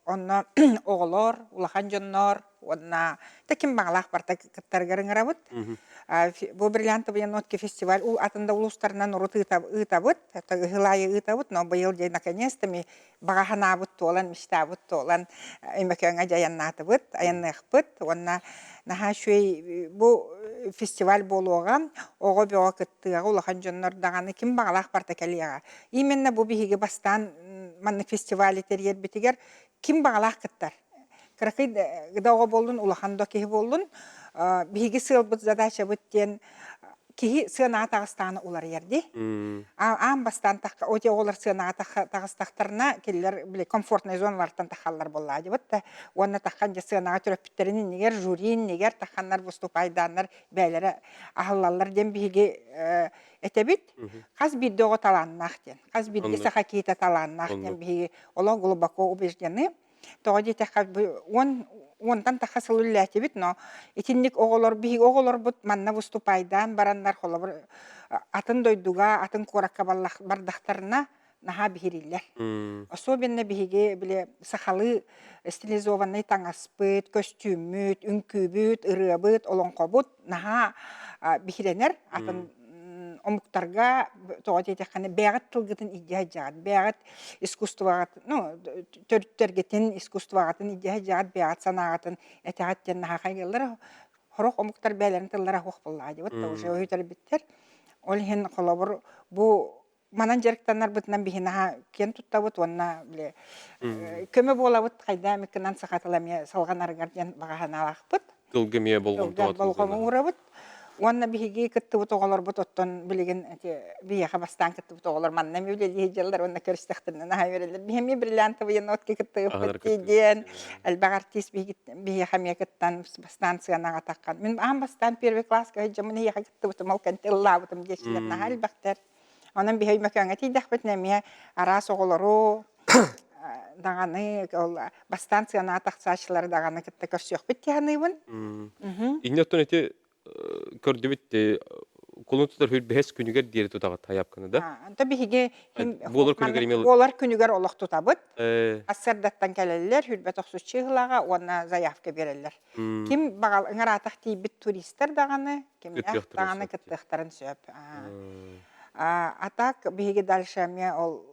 Онно оҕолор, улахан дьоннор уонна да ким баҕалаах барыта кыттарыгар ыҥырабыт. Бу Бриллиантовые нотки фестиваль атын да улуустарынан урут ыытабыт, ыһыл аайы ыытабыт, но быйыл дьэ наконец-то баҕа санаабыт туолан, мечтабыт туолан Өймөкөөҥҥө дьэ айаннаатыбыт, айанныахпыт уонна наһаа үчүгэй бу фестиваль буолуоҕа, оҕо бөҕө кыттыаҕа, улахан дьоннор даҕаны ким баҕалаах барыта кэлиэҕэ. Именно бу биһиги бастаан маннык фестивали тэрийэрбитигэр ким баҕалаах кыттар. Кыракый да оҕо буоллун, улахан да киһи буоллун, биһиги сыалбыт задачабыт диэн киһи сыанаҕа таҕыстаҕына уларыйар дии. Аан бастаан тахха, оти оҕолор сыанаҕа таҕыстахтарына, кинилэр били комфортная зоналартан тахаллар буоллаа дибит да. Уонна таххан дьэ сыанаҕа төрөппүттэрин иннигэр, жюри иннигэр тахханнар выступайдааннар бэйэлэрэ аһыллаллар диэн биһиги этэбит. Хас биирдэ оҕо талааннаах диэн. Хас биирдэ саха киһитэ талааннаах диэн биһиги олох глубоко убеждены. Тоҕо диэтэххэ, уон уонтан тахса сыл үлэлээтибит, но итинник оҕолор биһиги оҕолорбут манна выступайдаан бараннар, холобур, атын дойдуга, атын куоракка бардахтарына наһаа биһирииллэр. Особенно биһиги били сахалыы стилизованный таҥаспыт, көстүүммүт, үҥкүүбүт, ырыабыт, олоҥхобут наһаа биһирэнэр. Атын омуктарга тоҕо диэтэххинэ бэйэҕит тылгытын илдьэ сылдьаҕыт, бэйэҕит искусствоҕыт, ну, төрүттэргитин, искусствоҕытын илдьэ сылдьаҕыт, бэйэҕит санааҕытын этэҕит диэн наһаа хайгыыллар. Сорох омуктар бэйэлэрин тыллара суох буоллаҕа дии, вот уже өйдөрбүттэр. Ол иһин холобур бу манан дьарыктанарбытынан биһи наһаа киэн туттабыт уонна били көмө буолабыт хайда эмиккинэн саха тыла эмиэ салҕанарыгар диэн баҕа санаалаахпыт. Тылга эмиэ болҕомто болҕомто уурабыт. Уонна биһиги кыттыбыт оҕолорбут оттон билигин эти биһиэхэ бастаан кыттыбыт оҕолор манна эмиэ үлэлии сылдьаллар уонна көрүстэхтэринэ наһаа үөрэллэр. Биһи эмиэ бриллиантовые нотки кыттыбыппыт диэн элбэх артист биһиэхэ эмиэ кыттан бастаан сыанаҕа таххан. Мин аан бастаан первый класска сылдьаммын эһиэхэ кыттыбытым ол кэнтэ ыллаабытым диэччилэр наһаа элбэхтэр. Онон биһи Өймөкөөҥҥө тиийдэхпитинэ эмиэ араас оҕолору. даҕаны ол бастаан сыанаҕа тахсааччылары даҕаны кытта көрсүөхпүт дии саныыбын. Инньэ оттон ити көрдүбүт кулун тутар хүрбэһэс күнүгэр диэри тутаҕыт хайапканы да? Онто биһиги буолар күнүгэр имел буолар күнүгэр олох тутабыт. Ассардаттан кэлэллэр, хүрбэ тохсус чыыһылаҕа уонна заявка биэрэллэр. Ким баҕал ыҥыраатах тиийбит туристар даҕаны, кимнээх даҕаны кыттыахтарын сөп. А так биһиги дальше эмиэ ол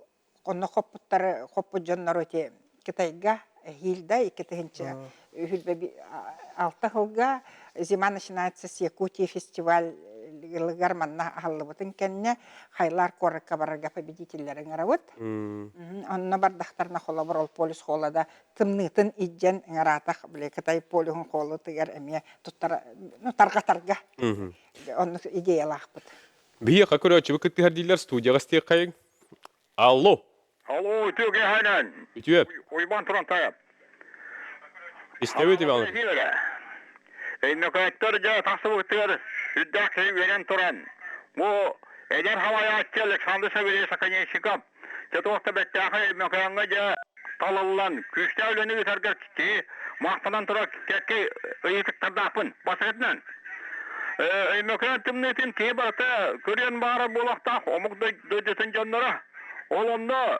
онно хоппуттары хоппут дьоннору ити Китайга эһиил да 2006 сылга «Зима начинается с Якутии» фестивалыгар манна аһыллыбытын кэннэ Хайлар куоракка барарга победителлэрин ыҥырабыт. Онно бардахтарына холобур ол полюс холода тымныытын илдьэн ыҥыраатах били Кытай полюһун холотугар эмиэ туттара ну тарҕатарга оннук идеялаахпыт. Биһиэхэ көрөөччүбүт кыттыһар дииллэр студияҕа истиэххэйиҥ. Алло. Алло, үтүө киэһэнэн. Үтүө. Уйбаан Турантаев. Истэбит Иван. Өймөкөөттөр дьэ тахсыбыттыгар сүрдээх киһи үөрэн туран, бу эдэр халайааччы Александр Савельевич Оконешников дьэ туох да бэттээхэй Өймөкөөҥҥө дьэ талыллан күүстээх үлэни ыытарга киһи махтанан турар кэккэ ыйытыктардаахпын. Бастакытынан, Өймөкөөн тымныытын киһи барыта көрүөн баара буолуохтаах омук дойдутун дьонноро. Ол онно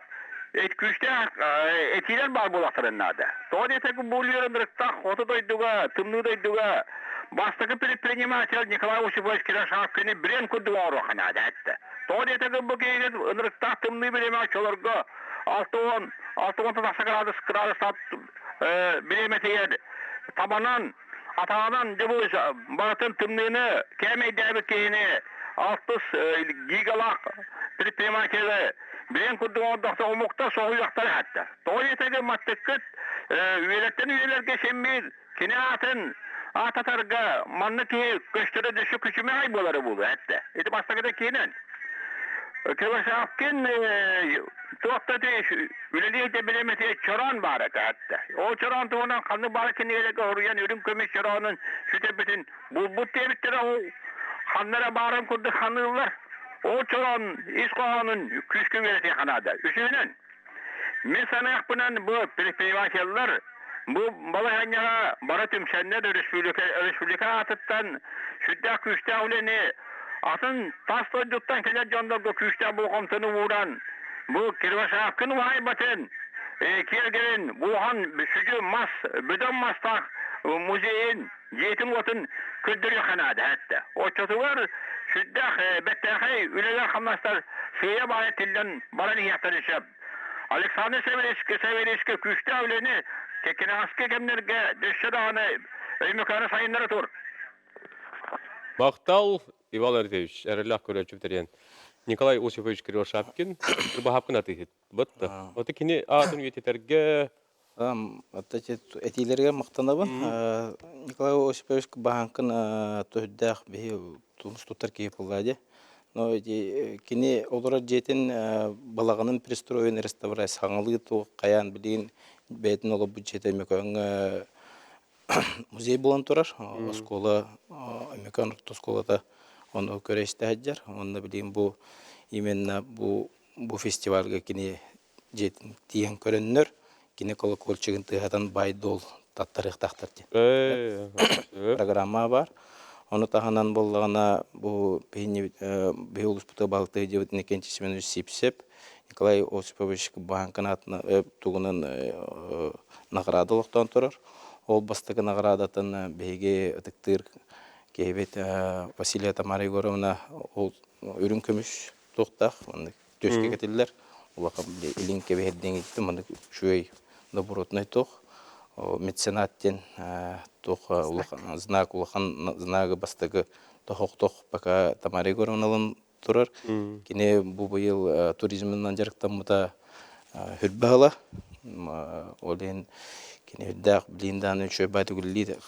күүстээх этиилэр баар буолуохтарын наада. Тоҕо диэтэххэ бу ырыктаах хоту дойдуга, тымныы дойдуга бастакы предприниматель Николай Осипович Кирашавкины бренд курдук оҥоруохха наада этэ. Тоҕо диэтэххэ бу киһи ынырыктаах тымныы бириэмэ оччолорго 60 60 тахса градус градус бириэмэтигэр табанан Атаҕынан дьэ бу барытын тымныыны кээмэйдээбит киһини алтыс гигалаах предприниматели билэн курдук оҥордохто омуктар соһуйуохтара эһэттэр. Тоҕо диэтэгэ маттыккыт үйэлэртэн үйэлэргэ симмиир кини аатын аататарга манна киһи көстөрө дөссө күчүмэҕэй буолара буолуо эттэ. Ити бастакыта киинэн. Кривошапкин туох да үлэлиир да билэмэтигэр чороон баар этэ этэ. Ол чороон туһунан ханнык баара кинигэлэргэ хоруйан үрүҥ көмүс чороонун сүтэрбитин булбут диэбиттэрэ ол ханна эрэ баарын курдук саныыллар. Ол чороон ис хоһоонун күүскэ үөрэтиэххэ наада. Үсүһүнэн, мин саныахпынан бу предпринимателлэр бу балаһыанньаҕа бары түмсэннэр республика, республика аатыттан сүрдээх күүстээх үлэни атын тас дойдуттан кэлэр дьоннорго күүстээх болҕомтону ууран бу Кривошапкин уһаайбатын киэргэлин улахан сүдү мас бөдөҥ мастаах музейын дьиэтин-уотун көрдөрүөххэ наада эттэ. Оччотугар сүрдээх бэртээхэй үлэлэр-хамнастар сыыйа-баайа тиллэн баран иһиэхтэрин сөп. Александр Савельевичка Савельевичка күүстээх үлэни кэнэҕэски кэмнэргэ дөссө даҕаны Өймөкөөнү сайыннара тур. Махтал, Иван Артемьевич, эрэллээх көрөөччү бүтэриэн. Николай Осипович Кривошапкин, Кырбаһапкын атыыһыт. Бытта. Оты кини аатын үйэтитэргэ Этиилэригэр махтанабын. Николай Осипович Баһааҥкын төһүрдээх биһи тумус туттар киһи буолла дии. Но ити кини олорор дьиэтин балаҕанын пристроен реставрация саҥалыы туох хайаан билигин бэйэтин олорбут дьиэтэ Өймөкөөҥҥө музей буолан турар. Оскуола Өймөкөөн орто оскуолата ону көрө истэ сылдьар. Уонна билигин бу именно бу бу фестивальга кини дьиэтин тиийэн көрөннөр, кини колокольчигын тыаһатан баай-дуол таттарыахтаахтар диэн программа баар. Ону таһынан буоллаҕына бу биһи улууспутугар баһылыктыы дьиэбит Иннокентий Семенович Сипсеп, Николай Осипович Баһааҥкын аатынан тугунан наҕараада олохтоон турар. Ол бастакы наҕараадатын биһиги ытыктыыр киһибит Василия Тамара Егоровна ол үрүҥ көмүс туохтаах маннык түөскэ кэтиллэр улахан илин кэбиһэрдиҥ маннык үчүгэй добротнай туох меценат диэн туох улахан знак улахан знагы бастакы тоһохтох пока Тамара Егоровна ылан турар кини бу быйыл туризмынан дьарыктаммыта хүрбэ ыла ол иһин кини үрдээх билиин даҕаны үчүгэй баай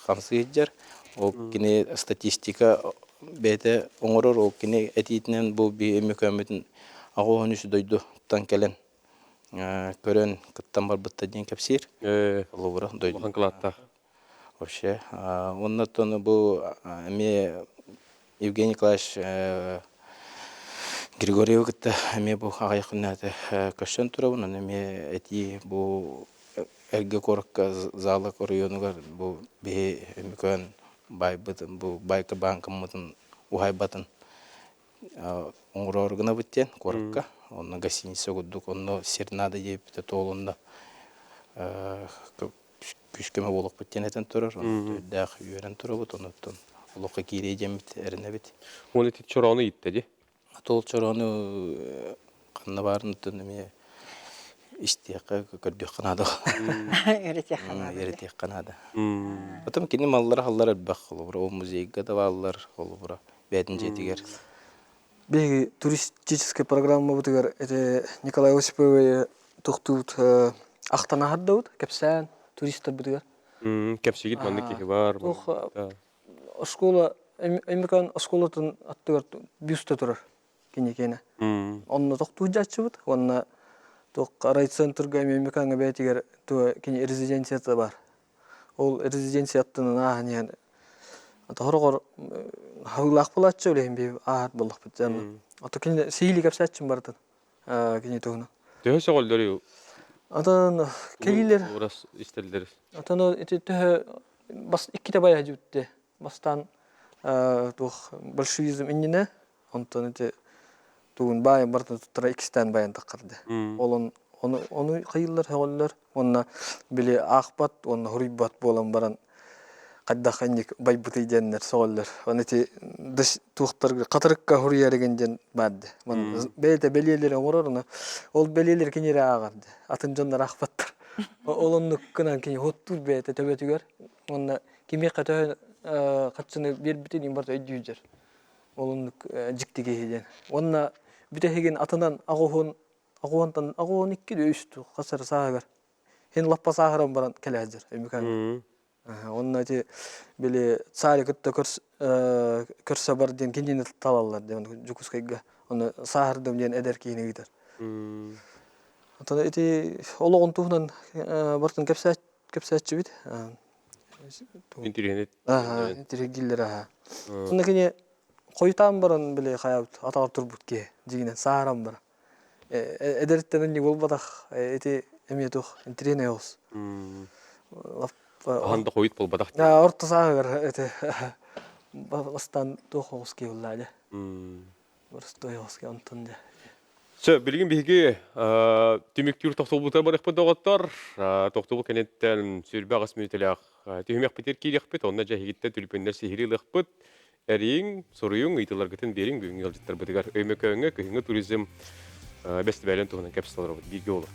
хамсыы сылдьар ол кини статистика бэйэтэ оҥорор ол кини этиитинэн бу биһи Өймөкөөммүтүн 83 дойдуттан кэлэн көрөн кыттан барбыттар диэн кэпсиир. Холобура дойду. Улахан кылааттаах. Вообще. Уонна оттон бу эмиэ Евгений Николаевич. Григорьевы кытта эмиэ бу аҕыйах күннээҕитэ көрсөн турабын. Онно эмиэ этии бу эргэ куоракка Залог оройуонугар бу биһи Өймөкөөн баайбытын, бу байка бааҥкаммытын уһайбатын оҥороору гынабыт диэн куоракка. Онно гостиница курдук, онно сир наада диэбиппитэ туолунна. Күүс-көмө буолуохпут диэн этэн турар. Онно үрдээх үөрэн турабыт, онуттан олоххо киириэ диэммит эрэнэбит. Уон ити чороону ииттэ дии. Ол чороону ханна баарынтан эмиэ истиэххэ, көрдүөххэ наада. Үөрэтиэххэ наада. Үөрэтиэххэ наада. Потом кини маллара-халлара элбэх, холобура, ол музейга да бааллар, холобура, бэйэтин дьиэтигэр. Биһиги туристическай программабытыгар эти Николай Осиповы тохтуут ахтан аһардабыт, кэпсээн туристарбытыгар. Кэпсигит маннык киһи бар. Туох оскуола Өймөкөөн оскуолатын аттыгар бюста турар киникиэнэ. Онно тохтуу дьааччыбыт уонна туох райцентрга Өймөкөөҥҥө бэйэтигэр туо кини резиденцията бар. Ол резиденция аттынан ааһан иһэн тоһороҕор хаһыылаах буолааччы үлэһин биһи ааһар буоллахпыт дьэ. Ото кини сиили кэпсээччим барытын кини туһунан. Төһө сөҕөллөрүй? Атын кэлиилэр Урас истэллэр. Атын ити төһө бас иккитэ байа дьүтте. Бастаан туох большевизм иннинэ онтон ити тугун баайын барытын туттара иккистээн байан таххарды. Олон ону ону хайыыллар сөҕөллөр уонна били аахпат уонна хоруйбат буолан баран хайдах инник байбытый диэннэр сөҕөллөр. Оны ити туохтарга хатырыкка хоруйарыгын диэн баарды. Бэйэтэ бэлиэлэри оҥорор ону ол бэлиэлэри кини эрэ ааҕар атын дьоннор аахпаттар. Ол оннук гынан кини хоттуур бэйэтэ төбөтүгэр уонна кимиэхэ төһө хаччыны биэрбитин барыта өйдүүр Ол оннук дьикти киһи диэн. Уонна бүтэһигин атынан аҕуһун аҕуонтан аҕуон икки үс хас эрэ сааһыгар хин лаппа сааһыран баран кэлэ сылдьар Өймөкөөҥҥө. Онно ити били царь кытта көрсө бар диэн кинини талаллар диэн Дьокуускайга. Ону сааһырдым диэн эдэр киһини ыытар. Оттон ити олоҕун туһунан барытын кэпсээччибит. Интириэһинэй. Интириэһиргииллэр аһа. Онно кини хойутаан баран били хайаабыт атаҕар турбут киһи дьиҥинэн сааһыран баран. Эдэриттэн инник буолбатах ити эмиэ туох интириэһинэй оҕус. Ахан да хойут буолбатах. Орто сааһыгар ити бастаан туох оҕус киһи буллаа дьэ. Боростуой оҕус киһи онтон дьэ. Сөп, билигин биһиги түмүктүүр тохтобулбутугар барыахпыт доҕоттор. Тохтобул кэнниттэн 28 мүнүүтэлээх түһүмэхпитигэр киириэхпит, онно дьэ эһигиттэн түлүпүөннэр сиһилии ылыахпыт. Эрииҥ, суруйуҥ, ыйытыыларгытын биэриҥ бүгүҥҥү ыалдьыттарбытыгар Өймөкөөҥҥө кыһыҥҥы туризм бэстибээлин туһунан кэпсэтэ олоробут. Бииргэ буолуо.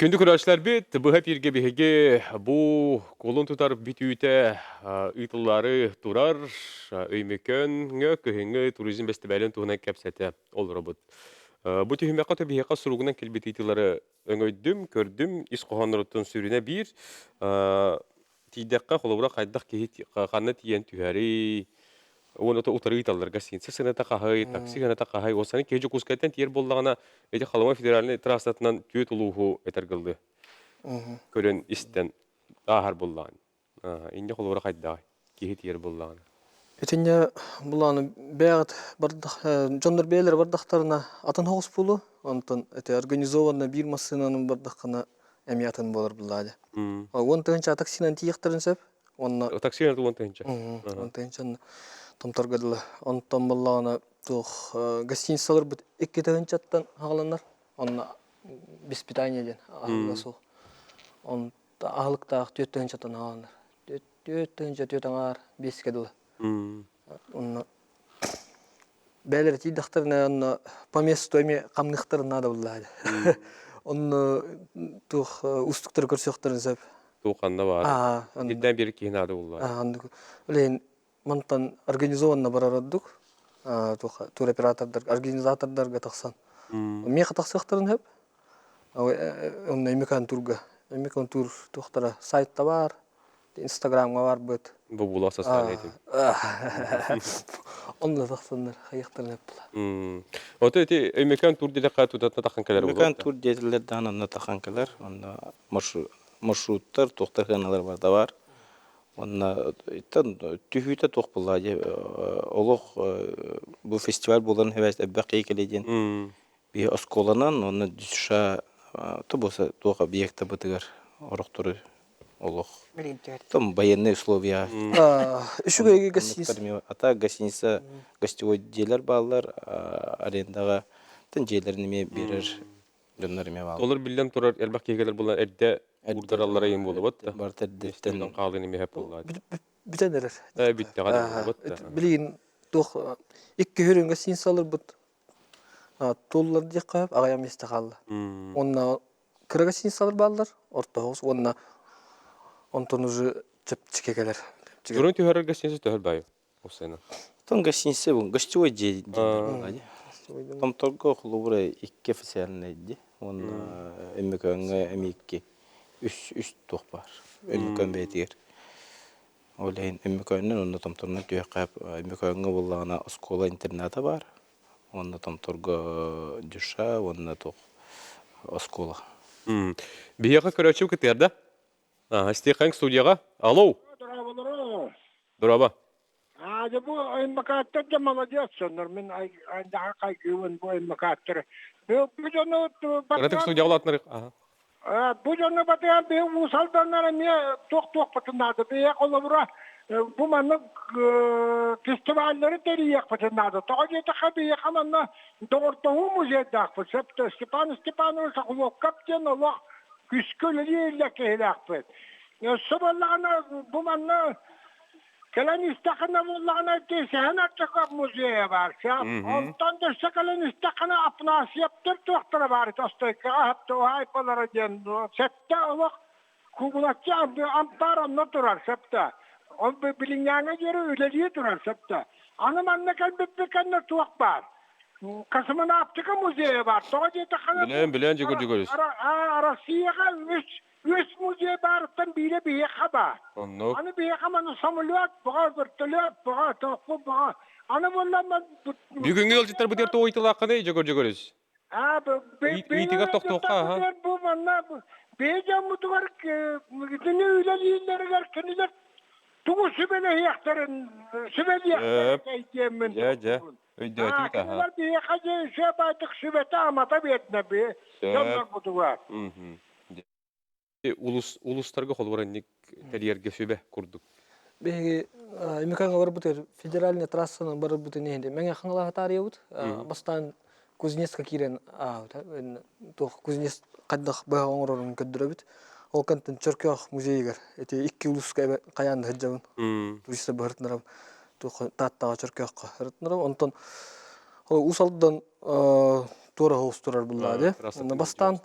Күндү көрөөччүлэрбит, быһа эфиргэ биһиги бу кулун тутар бүтүүтэ ыытыллаары турар Өймөкөөҥҥө кыһыҥҥы туризм бэстибээлин туһунан кэпсэтэ олоробут. Бу түһүмэххэ биһиэхэ суругунан кэлбит ыйытыылары өҥөйдүм, көрдүм, ис хоһоонноруттан сүрүнэ биир. Тиийдэххэ, холобура, хайдах киһи ханна тиийэн түһэрий, уонна утары ыыталлар гостиница сыаната хаһый, такси сыаната хаһый. Ол саны киһи Дьокуускайтан тиийэр буоллаҕына, ити Халыма федеральнай трассатынан түөрт улууһу этэргыллыы көрөн истэн ааһар буоллаҕын. Инньэ холобура хайдаҕый? Киһи тиийэр буоллаҕына. Итиннэ булааны бэйэҕит бардах дьоннор бэйэлэрэ бардахтарына атын соҕус буолуо. Онтон ити организованно биир массыынанан бардаххына эмиэ атын буолар буллаа дьэ. 10 000 таксинан тиийиэхтэрин сөп. Уонна Таксинан 10 000. 10 000 томторго дылы. Онтон буоллаҕына туох гостиницаларбыт 2 тыһыынчаттан хааланнар. Онно без питания диэн аһылыга суох. Он аһылыктаах 4 тыһыынчаттан хааланнар. 4 тыһыынча 4 аҥаар биэскэ дылы. Онно бэйэлэрэ тиийдэхтэринэ онно по месту эмиэ хамныахтарын наада буллаа дии. Онно туох уустуктары көрсүөхтэрин сөп. Туох ханна баар. Ирдээн биэр киһи наада буллаа. Билигин мантан организованно барар ордук. Туох туроператордар, организатордарга тахсан. Миэхэ тахсыахтарын сөп. Онно Эмикан турга. Эмикан тур туохтара сайтта баар, Инстаграмҥа барбыт. Бу була социальный этим. Онно тахсаннар хайыахтарын эппила. Ото эти Өймөкөөн тур диэтэххэ тутатына тахан кэлэр Өймөкөөн тур диэтилэр даҕаны онно тахан кэлэр. Онно маршруттар, туохтар сыаналар барыта баар. Уонна түһүүтэ туох буолла дии олох бу фестиваль буолан эбэс элбэх киһи кэлиэ диэн биһи оскуоланан уонна душа то туох объектабытыгар орохтору олох там военные условия Үчүгэй гостиница. Ата гостиница гостевой дьиэлэр бааллар арендаҕа тан дьиэлэрин эмиэ биэрэр дьоннор эмиэ бааллар. Олор биллэн турар элбэх киһи кэлэр буолан эрдэ уурдараллара иһин буолабыт да. Барыта эрдэттэн хаалыын эмиэ буолла. Бүтэн эрэр. Бүттэҕэ да буолбут да. Билигин туох икки үрүҥ гостиницаларбыт туллар диэххэ аҕыйах миэстэ хаалла. Уонна кыра гостиницалар бааллар, ортоһоҕус уонна онтон уже чэпчэки кэлэр. Дурун түһэрэр гостиница төһөр баайы? Уопсайынан. Оттон гостиница бу гостевой дьиэ диэн Томторго холобура икки официальнай дии уонна Өймөкөөҥҥө эмиэ икки үс үс туох баар Өймөкөөн бэйэтигэр. Ол иһин Өймөкөөннөн уонна Томторунан түһүөххэ Өймөкөөҥҥө буоллаҕына оскуола интерната баар уонна Томторго дюша уонна туох оскуола. Биһиэхэ көрөөччү кытыар да? Истиэхэҥ студияҕа. Алло. Дорооболору. Дорообо. Аа, бу аймакааттар да молодец дьоннор. Мин айдаха хайгыыбын бу аймакааттары. Бу дьону Кыратык студияҕа улаатынар. Бу дьону батыһан биһи Уус Алданнар эмиэ туох-туохпутун наада. Биһи холобура бу маннык фестиваллары тэрийиэхпитин наада. Тоҕо диэтэххэ биһиэхэ манна доҕордоһуу музейдаахпыт. Сөптө Степан Степанович Охлопков диэн олох күүскэ үлэлии иллэ киһилээхпит. Өссө буоллаҕына бу манна кэлэн истэххинэ буоллаҕына Сэһэн Ардьаков музейа баар. Онтон да өссө кэлэн истэххинэ Апнасьевтар туохтара баар Тостойкаҕа уһаайбалара диэн сэттэ олох кугулаччы ампаар онно турар сөптө. Ол билиҥҥээҥҥэ диэри үлэлии турар сөптө. Аны манна кэлбиппит кэннэ туох баар? Космонавтика музейа баар. Тоҕо диэтэххинэ Билэн, билэн Дьөгүр Дьөгүрүс. Россияҕа үс үс музей баарыттан биирэ биһиэхэ баар. Оннук. Аны биһиэхэ маны самолет бөҕө, вертолет бөҕө, тохпу бөҕө. Аны буолла Бүгүҥҥү ыалдьыттарбытыгар туох ыйытылааххыный Дьөгүр Дьөгүрүс? Ыйытыгар тохтуохха аха. Бу манна биһи дьоммутугар итини үлэлииллэригэр кинилэр тугу сүбэлэһиэхтэрин сүбэлиэхтэрин диэммин. Дьэ, дьэ. Өйдөөтүбүт аха. Кинилэр биһиэхэ дьэ үчүгэй баайдык сүбэтэ-амата биэрдинэ би дьоннорбутугар. Улус улустарга холобур инник тэрийэргэ сүбэ курдук. Биһиги Имикаҥа барбытыгар федеральный трассанан барарбытын иһин Мэҥэ Хаҥалаһа таарыйабыт. Бастаан Кузнецка киирэн ааһыта. Туох Кузнец хайдах быһа оҥорорун көрдөрөбүт. Ол кэнтэн Чөркөөх музейыгар ити икки улууска хайаан да сылдьабын. Туриста быһыртынарам туох Тааттаҕа Чөркөөххө ырытынарам. Онтон Уус Алдан туора соҕус турар буллаа дии. Бастаан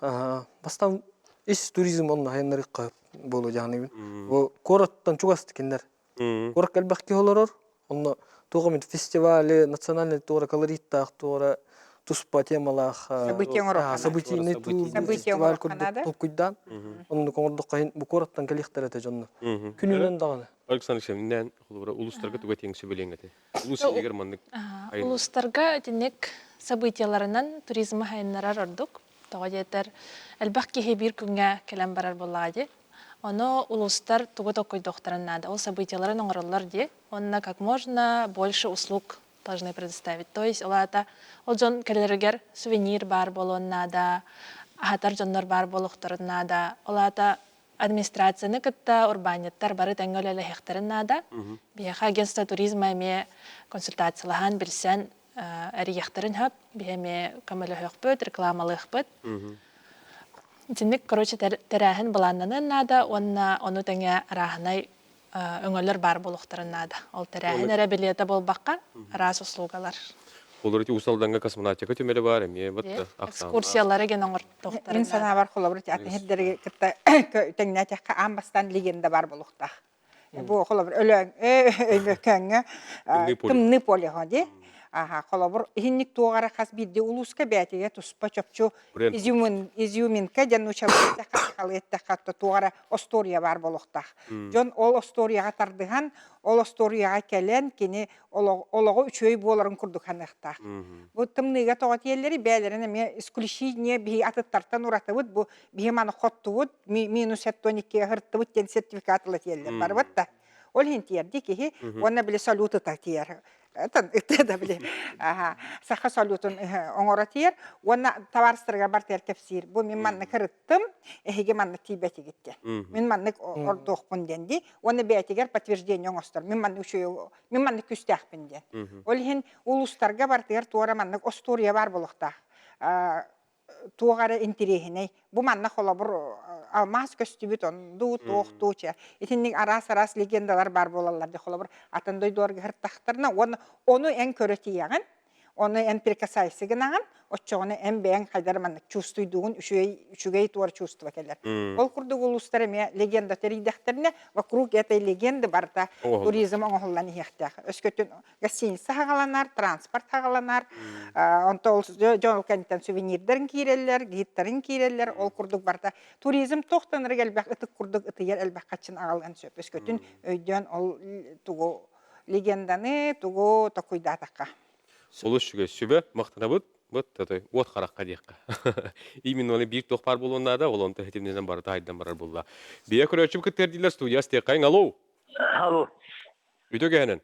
бастаан ис туризм онно айаннарыахха буолуо дьаһаныбын. Бу куораттан чугас кинилэр. Куоракка элбэх киһи олорор. Онно туох эмит фестивали, национальный туора колориттаах туора туспа темалаах Событие оҥоруохха событийный тур фестиваль курдук толкуйдаан оннук оҥордоххо иһин бу куораттан кэлиэхтэрэ этэ дьонно. Күнүнэн даҕаны. Александр Алексеевич, холобура улуустарга туга тиэҥ сүбэлиэҥ этэй? Улуус иһигэр маннык Улуустарга итинник событиеларынан туризмы сайыннарар ордук. Тоҕо диэтэр, элбэх киһи биир күҥҥэ кэлэн барар буоллаҕа дии. Ону улуустар тугу толкуйдуохтарын наада. Ол событиеларын оҥороллор дии. Уонна как можно больше услуг должны предоставить. То есть ол аата ол дьон кэлэригэр сувенир баар буолуон наада, аһатар дьоннор баар буолуохтарын наада. Ол аата администрацияны кытта урбаанньыттар бары тэҥҥэ үлэлэһиэхтэрин наада. Биһиэхэ агентство туризма эмиэ консультациялаһан, билсэн эрийиэхтэрин сөп. Биһи эмиэ көмөлөһүөхпүт, рекламалыахпыт. Итинник, короче, тэрээһин былааннаныан наада уонна ону тэҥэ арааһынай өҥөлөр баар буолуохтарын наада. Ол тэрээһин эрэ билиэтэ буолбакка, араас услугалар. Олор ити Уус Алдаҥҥа космонавтика түмэлэ баар эмиэ вот Экскурсиялары гэн оҥортохтор. Мин санаабар холобур атын сирдэргэ кытта тэҥнээтэххэ аан бастаан легенда баар буолуохтаах. Бу холобур Өлөөн Өймөкөөҥҥө тымныы полюһа дии. Аха, холобур иһинник туох эрэ хас биирдии улууска бээтигэ туспа чопчу изюминка диэн нуучалыы эттэххэ, сахалыы эттэххэ туох эрэ остуоруйа баар буолуохтаах. Дьон ол остуоруйаҕа тардыһан, ол остуоруйаҕа кэлэн кини олоҕу үчүгэй буоларын курдук саныахтаах. Бу тымныыга тоҕо тиэллэри бэйэлэрин эмиэ исключение биһи атыттартан уратыбыт бу биһи маны хоттубут минус 72 ыһыртыбыт диэн сертификат ыла тиэллэр барыбыт да. Ол иһин тиэрди киһи уонна били салют ыта тиэр. Ыта да били саха салютун оҥоро тиэр уонна табаарыстарыгар бартыгар кэпсиир. Бу мин маннык ырыттым, эһиги маннык тиийбэтигит диэн. Мин маннык ордуохпун диэн дии. Уонна бэйэтигэр подтверждение оҥостор. Мин маннык үчүгэй, мин маннык күүстээхпин диэн. Ол иһин улуустарга бартыгар туора маннык остуоруйа баар буолуохтаах. Туох эрэ интириэһинэй. Бу манна холобур алмаас көстүбүт онду туох дуу чэ. Итинник араас-араас легендалар баар буолаллар дии холобур атын дойдуларга сырыттахтарына уонна ону эн көрө тиийэҕин, ону эн прикасайся гынаҕын, оччоҕуна эн бэйэҥ хайдары маннык чувствуйдуугун үчүгэй үчүгэй туора чувство кэлэр. Ол курдук улуустар эмиэ легенда тэрийдэхтэринэ вокруг этой легенды барыта туризм оҥоһуллан иһиэхтээх. Өскөтүн гостиница хаҕаланар, транспорт хаҕаланар, онто ол дьон кэнниттэн сувенирдарын киирэллэр, гидтарын киирэллэр, ол курдук барыта туризм туохтан эрэ элбэх ытык курдук ытыйар элбэх хаччын аҕалыан сөп. Өскөтүн өйдөөн ол тугу легенданы тугу токуйдаатахха. Олус үчүгэй сүбэ махтанабыт. Вот татой уот харахха диэххэ. Именно оны биир туох баар буолуон наада, ол онто хитимнэнэн барыта айдан барар булла. Бия көрөөччүм кыттыар дииллэр студия астыаххайын. Алло. Алло. Үтө кэһэнэн.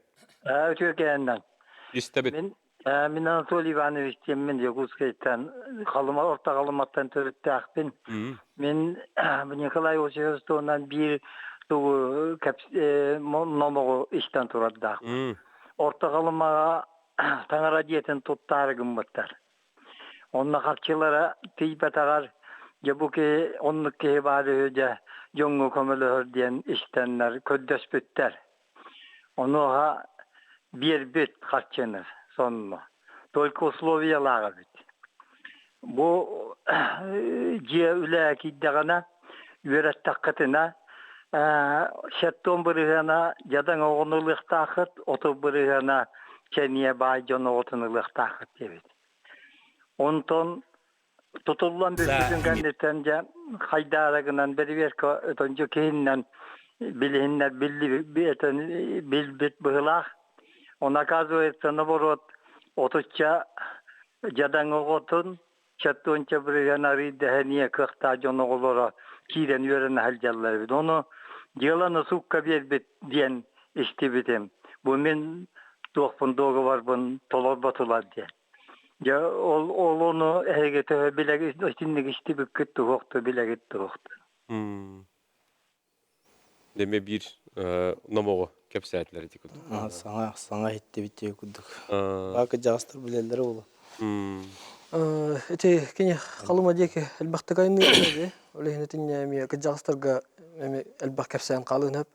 Үтүө кэһэннэн. Истэбит. Мин мин Анатолий Иванович диэммин Якутскайтан Халыма Орто Халыматтан төрүттээхпин. Мин Николай Осипович туһунан биир тугу номоҕу истэн турардаахпын. Орто Халымаҕа таҥара дьиэтин туттаары гыммыттар. Онно харчылара тиийбэтэҕэр, дьэ бу киһи оннук киһи баар үһү дьэ дьоҥҥо көмөлөһөр диэн истэннэр көрдөспүттэр. Онуоха биэрбит харчыны сонно. Только условиялаах эбит. Бу дьиэ үлэ киирдэҕинэ, үөрэттэххитинэ, 70 бырыһыана дьадаҥ оҕону ылыахтааххыт, 30 бырыһыана кэниэ баай дьон оҕотун ылыахтааххыт диэбит. Онтон тутуллан бүппүтүн кэнниттэн дьэ хайдаара гынан бэрэбиэркэ өтөн дьэ киһиннэн билиһиннэр биллибит билбит быһылаах. Он оказывается наоборот отучча дьадаҥ оҕотун 70 бырыһыан арыый дэһэниэ кыахтаах дьон оҕолоро киирэн үөрэнэ сылдьаллар эбит. Ону дело суукка биэрбит диэн истибитим. Бу мин туохпун договорбун толорботулар диэн. Дьэ ол ол ону эһиги төһө билэгит итинник истибиккит туһуохту билэгит туһуохту. Деме биир номоҕу кэпсээтилэр ити курдук. Саҥа саҥа иһиттибит диye курдук. Баакы дьаҕастар билэллэрэ буолуо. Ити кини Халыма диэки элбэхтик айанныыр Ол иһин итиннэ эмиэ кырдьаҕастарга эмиэ элбэх кэпсээн хаалыан сөп.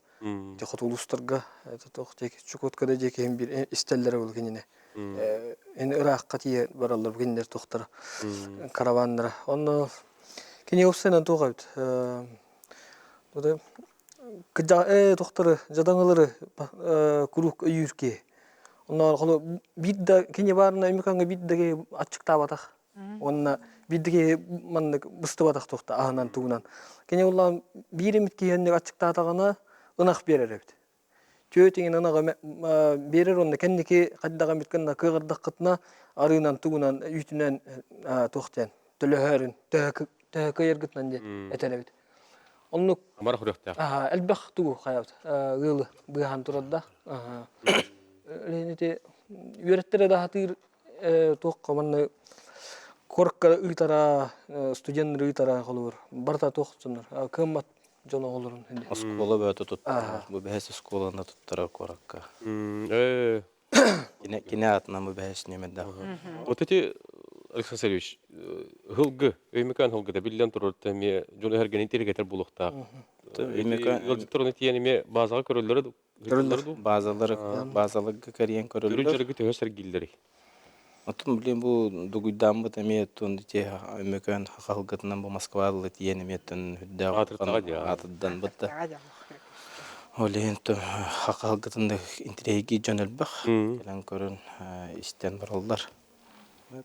Ити хоту улуустарга туох диэки Чукоткада диэки иһин биир истэллэрэ буолуо кинини. Ини ыраахха тиийэ бараллар кинилэр туохтара караваннара. Онно кини уопсайынан туох эбит кырдьаҕа туохтары дьадаҥылары куруук өйүүр киһи. Онно холу биир да кини баарына Өмүкаҥҥа биир да киһи аччыктаабатах. Уонна биир да киһи маннык быстыбатах туохта аһынан тугунан. Кини улаан биир эмит киһи оннук аччыктаатаҕына ынах биэрэр эбит. Түөтүҥүн ынаҕы биэрэр уонна кэнники хайдах эмит гына кыаҕырдаххытына арыынан тугунан үүтүнэн туох диэн төлөһөөрүн төһө төһө кыайаргытынан диэн этэр эбит. Оннук Амар хүрөхтээх. Элбэх тугу хайабыт ыалы быыһаан турарда. Ити үөрэттэрэ да сатыыр туохха манна куоракка ыытара, студеннары ыытара холобур барыта туох дьоннор кыаммат дьон оҕолорун Оскуола бөҕөтө туттарар. Бу бэһис оскуоланы туттарар куоракка. Кини аатынан бу бэһис нүөмэрдээх. Вот эти Александр Сергеевич, һылгы, Өймөкөөн һылгыта биллэн турар эмиэ дьон өһөргөнүн тиргэтэр буолуохтаах. Өймөкөөн Ыалдьыттар ону тиийэн эмиэ базаҕа көрөллөрө Көрөллөр. Базалары базаларга кэрийэн Төрүт көрөллөр. дьарыгы төһө сэргииллэрий? Оттон блин бу дугуйдааммыт эмиэ оттон ити Өймөкөөн хаһылгытынан бу Москва ылла тиийэн эмиэ оттон үрдээх Аатырдаҕа дии. аатырдан бытта. Ол иһин хаһылгытын да интириэһиргиир дьон элбэх. Кэлэн көрөн истэн бараллар.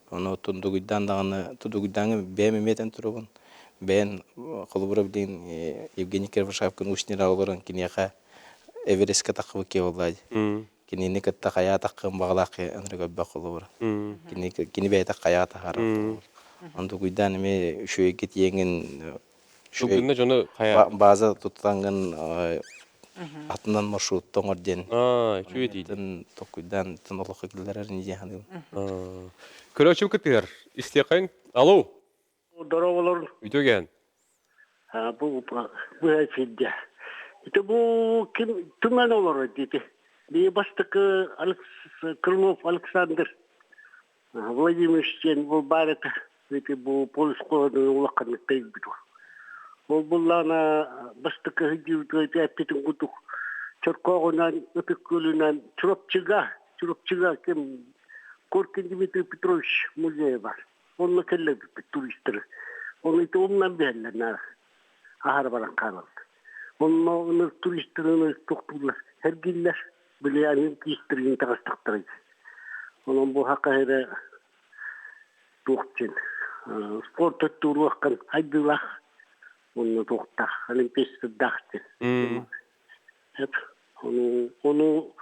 Ону оттон дугуйдаан даҕаны дугуйдааҥҥа бэйэм эмиэ этэн турабын. Бэйэн холобура билигин Евгений Кирвашапкин Ушнера олорон киниэхэ Эвересткэ таххыбыт киһи буоллаа дии. Кинини кытта хайаа таххыан баҕалаах киһи ынырык элбэх холобура. Кини кини бэйэтэ хайаа таһаарар холобур. Ону дугуйдаан эмиэ үчүгэйгэ тиийэҥҥин Шылгынна дьону хайаа база туттаҥҥын атынан маршрут оҥор диэн Аа, үчүгэй диidi. толкуйдаан олоххо киллэрэр дии саныыбын. Көрөөччүм кытыар. Истиэххин. Алло. Дорооболорун. Үтүгэн. Бу бу эфирде. Ити бу ким түмэн олорор диити. Би бастакы Крылов Александр Владимирович диэн бу баар этэ. Ити бу полис улаханнык тэйбит. Ол буллаана бастакы сылдьыбыт эппитин курдук Чоркооҕунан, Ытык Күөлүнэн, Чурапчыга, Чурапчыга ким Коркин Дмитрий Петрович музейа бар. Онно кэллэрбиппит туристары. Ону ити умнан биһэллэр наар аһара баран хаалаллар. Онно ыныр туристары тохтууллар, эргиллэр. Били анын киистэрин таҕыстахтарай. Онон бу хака эрэ туох диэн спорт өттүруоххан хайдылаах онно туохтаах олимпийскайдаах диэн. Эп ону ону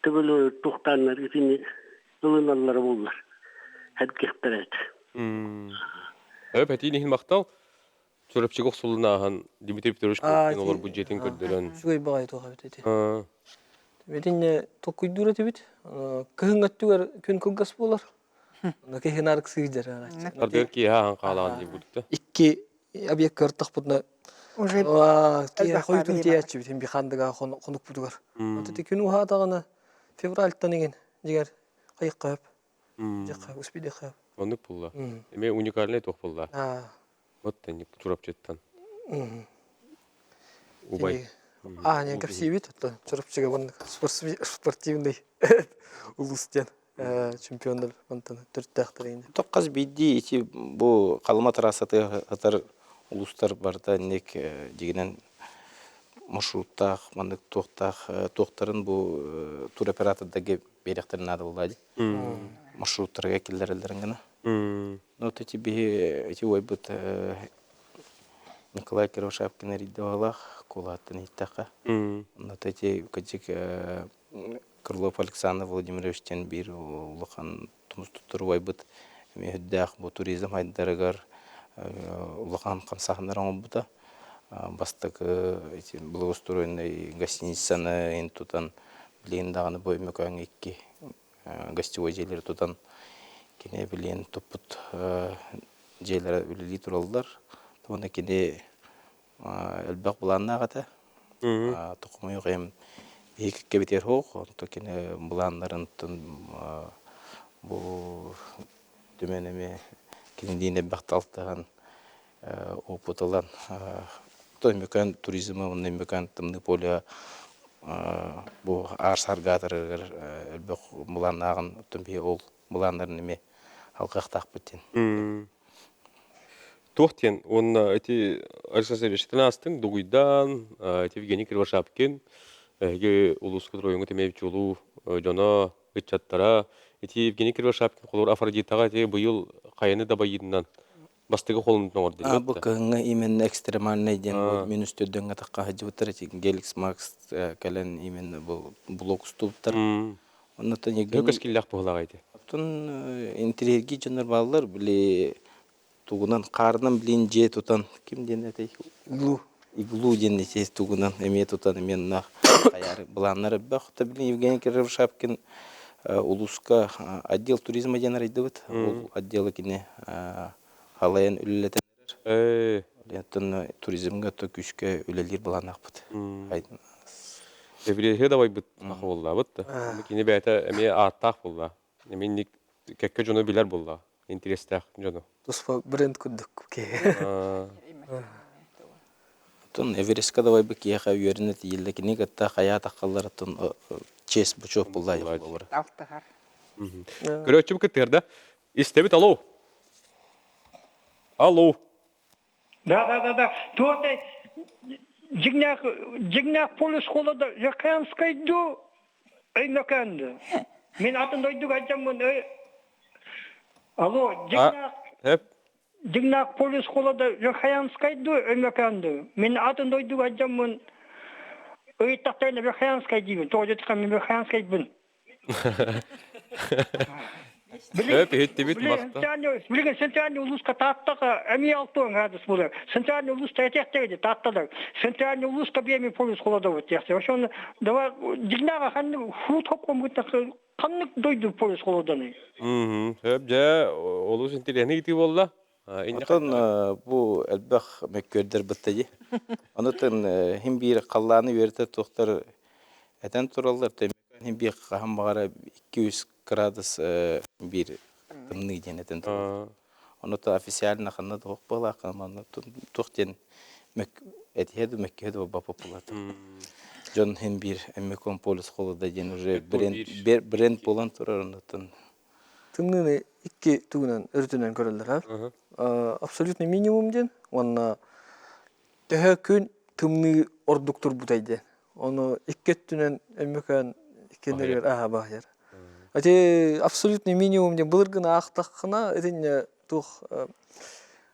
төбөлөр туохтааннар итини ылыналлара буоллар эргиэхтэрэ этэ. Өп этиин иһин махтал. Чурапчыга охсуллун ааһан Дмитрий Петрович Аа, Коркин олорбут дьиэтин көрдөрөн. Үчүгэй баҕайы туох эбит ити. Итиннэ толкуйдуур этибит. Кыһыҥ өттүгэр күн кылгас буолар. Онно киһи нарык сыыдьар. Ардыгар киэһэ аһан хаалаҕын дии будта. Икки объекка ыртахпытына Уже киэһэ хойутун тиийээччибит бихандыга хонукпутугар. Вот ити күн уһаатаҕына февральтан иҥин дьиҥэр хайыкка хөп. Дьэххэ успидиэххэ. Оннук булла. Эмиэ уникальный туох булла. Вот Чурапчыттан. Убай. Аа, не кэпсиибит, оттон Чурапчыга маннык спортивный улуус диэн чемпионнар онтон төрүттээхтэр иҥин. Хас биирдии ити бу Халыма трассатыгар сытар улуустар барыта инник дьигинэн маршруттаах, маннык туохтаах туохтарын бу туроператордарга биэриэхтэрин наада буоллаа дии. Маршруттарга киллэрэллэрин гына. Ну вот эти биһи эти уойбут Николай Кривошапкин эрийдэ баҕалаах кулааттан иһиттэххэ. Вот эти кадик Крылов Александр Владимирович диэн биир улахан тумус туттар убайбыт эмиэ үрдээх бу туризм хайдарыгар улахан хамсааһыннар оҥорбута. Бастакы ити благоустроенный гостиницаны тутан билигин даҕаны бу Өймөкөөҥҥө икки гостевой дьиэлэри тутан кини билигин туппут дьиэлэрэ үлэлии тураллар. Уонна кини элбэх былааннаах этэ. Токумуйук эм биһиги кэбитэр суох, онто кини былааннарын бу түмэн эмиэ кинилиин элбэхтэ алтыһан опыт ылан Өймөкөөн туризма уонна Өймөкөөн тымныы поле бу аар саргаатарыгар элбэх былааннааҕын оттон биһи ол былааннарын эмиэ алҕыахтаахпыт диэн. Туох диэн уонна ити Александр Сергеевичтэн аастыҥ Дугуйдаан, ити Евгений Кривошапкин, эһиги улуускут оройуоҥҥут эмиэ чулуу дьоно, ыччаттара. Ити Евгений Кривошапкин холобур Афродитаҕа ити быйыл хайаны да байыытынан бастакы холунун оҥордо А бу кыһыҥҥы именно экстремальный диэн бу минус төрдөҥҥө тахха сылдьыбыттар ити Геликс Макс кэлэн именно бу блок устубуттар. Оннуттан Евгений кэскиллээх быһылаҕа ити. Оттон интириэһиргии дьоннор бааллар били тугунан хаарынан билин дьиэ тутан ким диэн этэй Иглу. Иглу диэн ити тугунан эмиэ тутан эмиэ онно хайаары былааннар элбэх. Оттон билин Евгений Кириллович улууска отдел туризма диэн арыйдыбыт. Ол отделы кини халайан үлэлэтэн эрэр. Оттон туризмҥа то күүскэ үлэлиир былааннаахпыт. Эбириэһи дабайбыт буоллаабыт да. Кини бэйэтэ эмиэ ааттаах буолла. Эмиэ кэккэ дьону билэр буолла. Интэриэстээх дьону. Туспа бренд курдук киһи. Оттон Эверестка давайбы киһиэхэ үөрэнэ тиийиллэ кини кытта хайаа таххаллар оттон честь бочуок булла буолар. Алтыһар. Көрөөччүм кыттыһар да. Истэбит алло. Алло. Да, да, да, да. Туотай дьиҥнээх дьиҥнээх полис холода Яканскай ду Өймөкөөн Мин атын дойдуга дьаммын Алло, дьиҥнээх дьиҥнээх полис холода Верхоянскай ду Өймөкөөн ду Мин атын дойдуга дьаммын ыйыттахтарына Верхоянскай диибин. Тоҕо диэтэххэ мин Верхоянскайбын. Сөп иһиттибит махта. Билигин центральный улууска Тааттаҕа эмиэ алтуон градус буолар. Центральный улууста этиэхтээди Таатталар. Центральный улууска биэми полюс холодобут диэхтэ. Ошону давай дигнага ханнык хуут хопкоммут ханнык дойду полюс холодоный? Сөп дьэ олус интэриэһинэй ыйытыы буолла. Оттон бу элбэх мөккүөрдэр бытта дии. Онутун хим биир халлааны үөрэтэр туохтар этэн тураллар. Хим биир хаһан баҕара 200 градус биир тымныы диэн этэн тураллар. Онута официально ханна да суох буолаах манна туох диэн этиһэ да мөккүһэ да буолбаппыт буолата. Дьон хим биир Эммекон полюс холода диэн уже бренд бренд буолан турар онутун Тымныыны икки тугунан өрүтүнэн көрөллөр. Абсолютный минимум диэн уонна төһө күн тымныы ордук турбутай диэн. Ону икки өттүнэн өммөкөөн иккиэннэригэр аһа баһыйар. Ити абсолютный минимум диэн былыргыны аахтаххына итиннэ туох